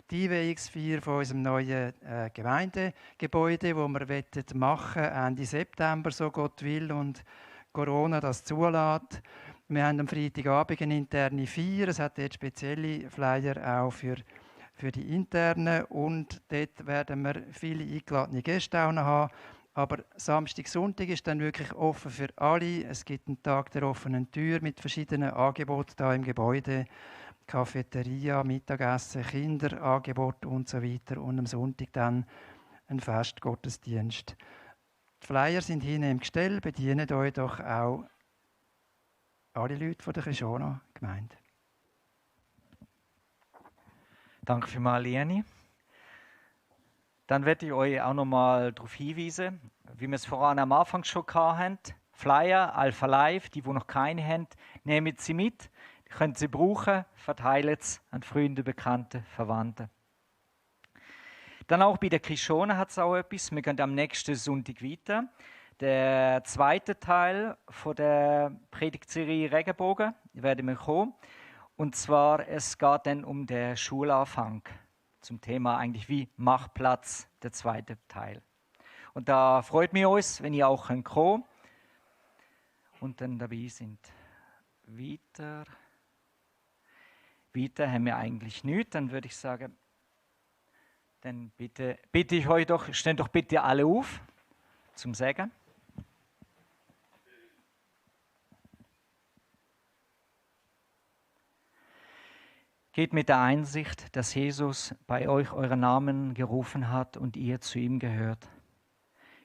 die Einweihungsfeier von unserem neuen Gemeindegebäude, das wir machen Ende September, so Gott will und Corona das zulässt. Wir haben am Freitagabend eine interne Feier. Es hat dort spezielle Flyer auch für die internen. Und dort werden wir viele eingeladene Gäste auch noch haben. Aber Samstag, Sonntag ist dann wirklich offen für alle. Es gibt einen Tag der offenen Tür mit verschiedenen Angeboten hier im Gebäude. Cafeteria, Mittagessen, Kinderangebot und so weiter. Und am Sonntag dann ein Festgottesdienst. Die Flyer sind hinten im Gestell. Bedient euch doch auch alle Leute von der Kishona-Gemeinde. Danke vielmals, Lieni. Dann werde ich euch auch noch mal darauf hinweisen, wie wir es voran am Anfang schon hatten. Flyer, Alpha Live, die noch keine haben, nehmt sie mit. Ihr könnt sie brauchen, verteilt sie an Freunde, Bekannte, Verwandte. Dann auch bei der Kishona hat es auch etwas. Wir gehen am nächsten Sonntag weiter. Der zweite Teil von der Predigtserie Regenbogen werden wir kommen. Und zwar, es geht dann um den Schulanfang. Zum Thema eigentlich wie «Mach Platz», der zweite Teil. Und da freut mich uns, wenn ihr auch kommen könnt und dann dabei sind. Weiter haben wir eigentlich nichts. Dann würde ich sagen, dann bitte ich euch doch, stehen doch bitte alle auf zum Segen. Geht mit der Einsicht, dass Jesus bei euch euren Namen gerufen hat und ihr zu ihm gehört.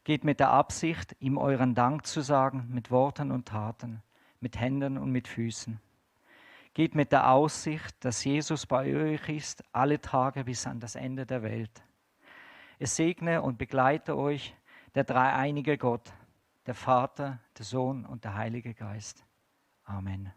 Geht mit der Absicht, ihm euren Dank zu sagen, mit Worten und Taten, mit Händen und mit Füßen. Geht mit der Aussicht, dass Jesus bei euch ist, alle Tage bis an das Ende der Welt. Es segne und begleite euch der dreieinige Gott, der Vater, der Sohn und der Heilige Geist. Amen.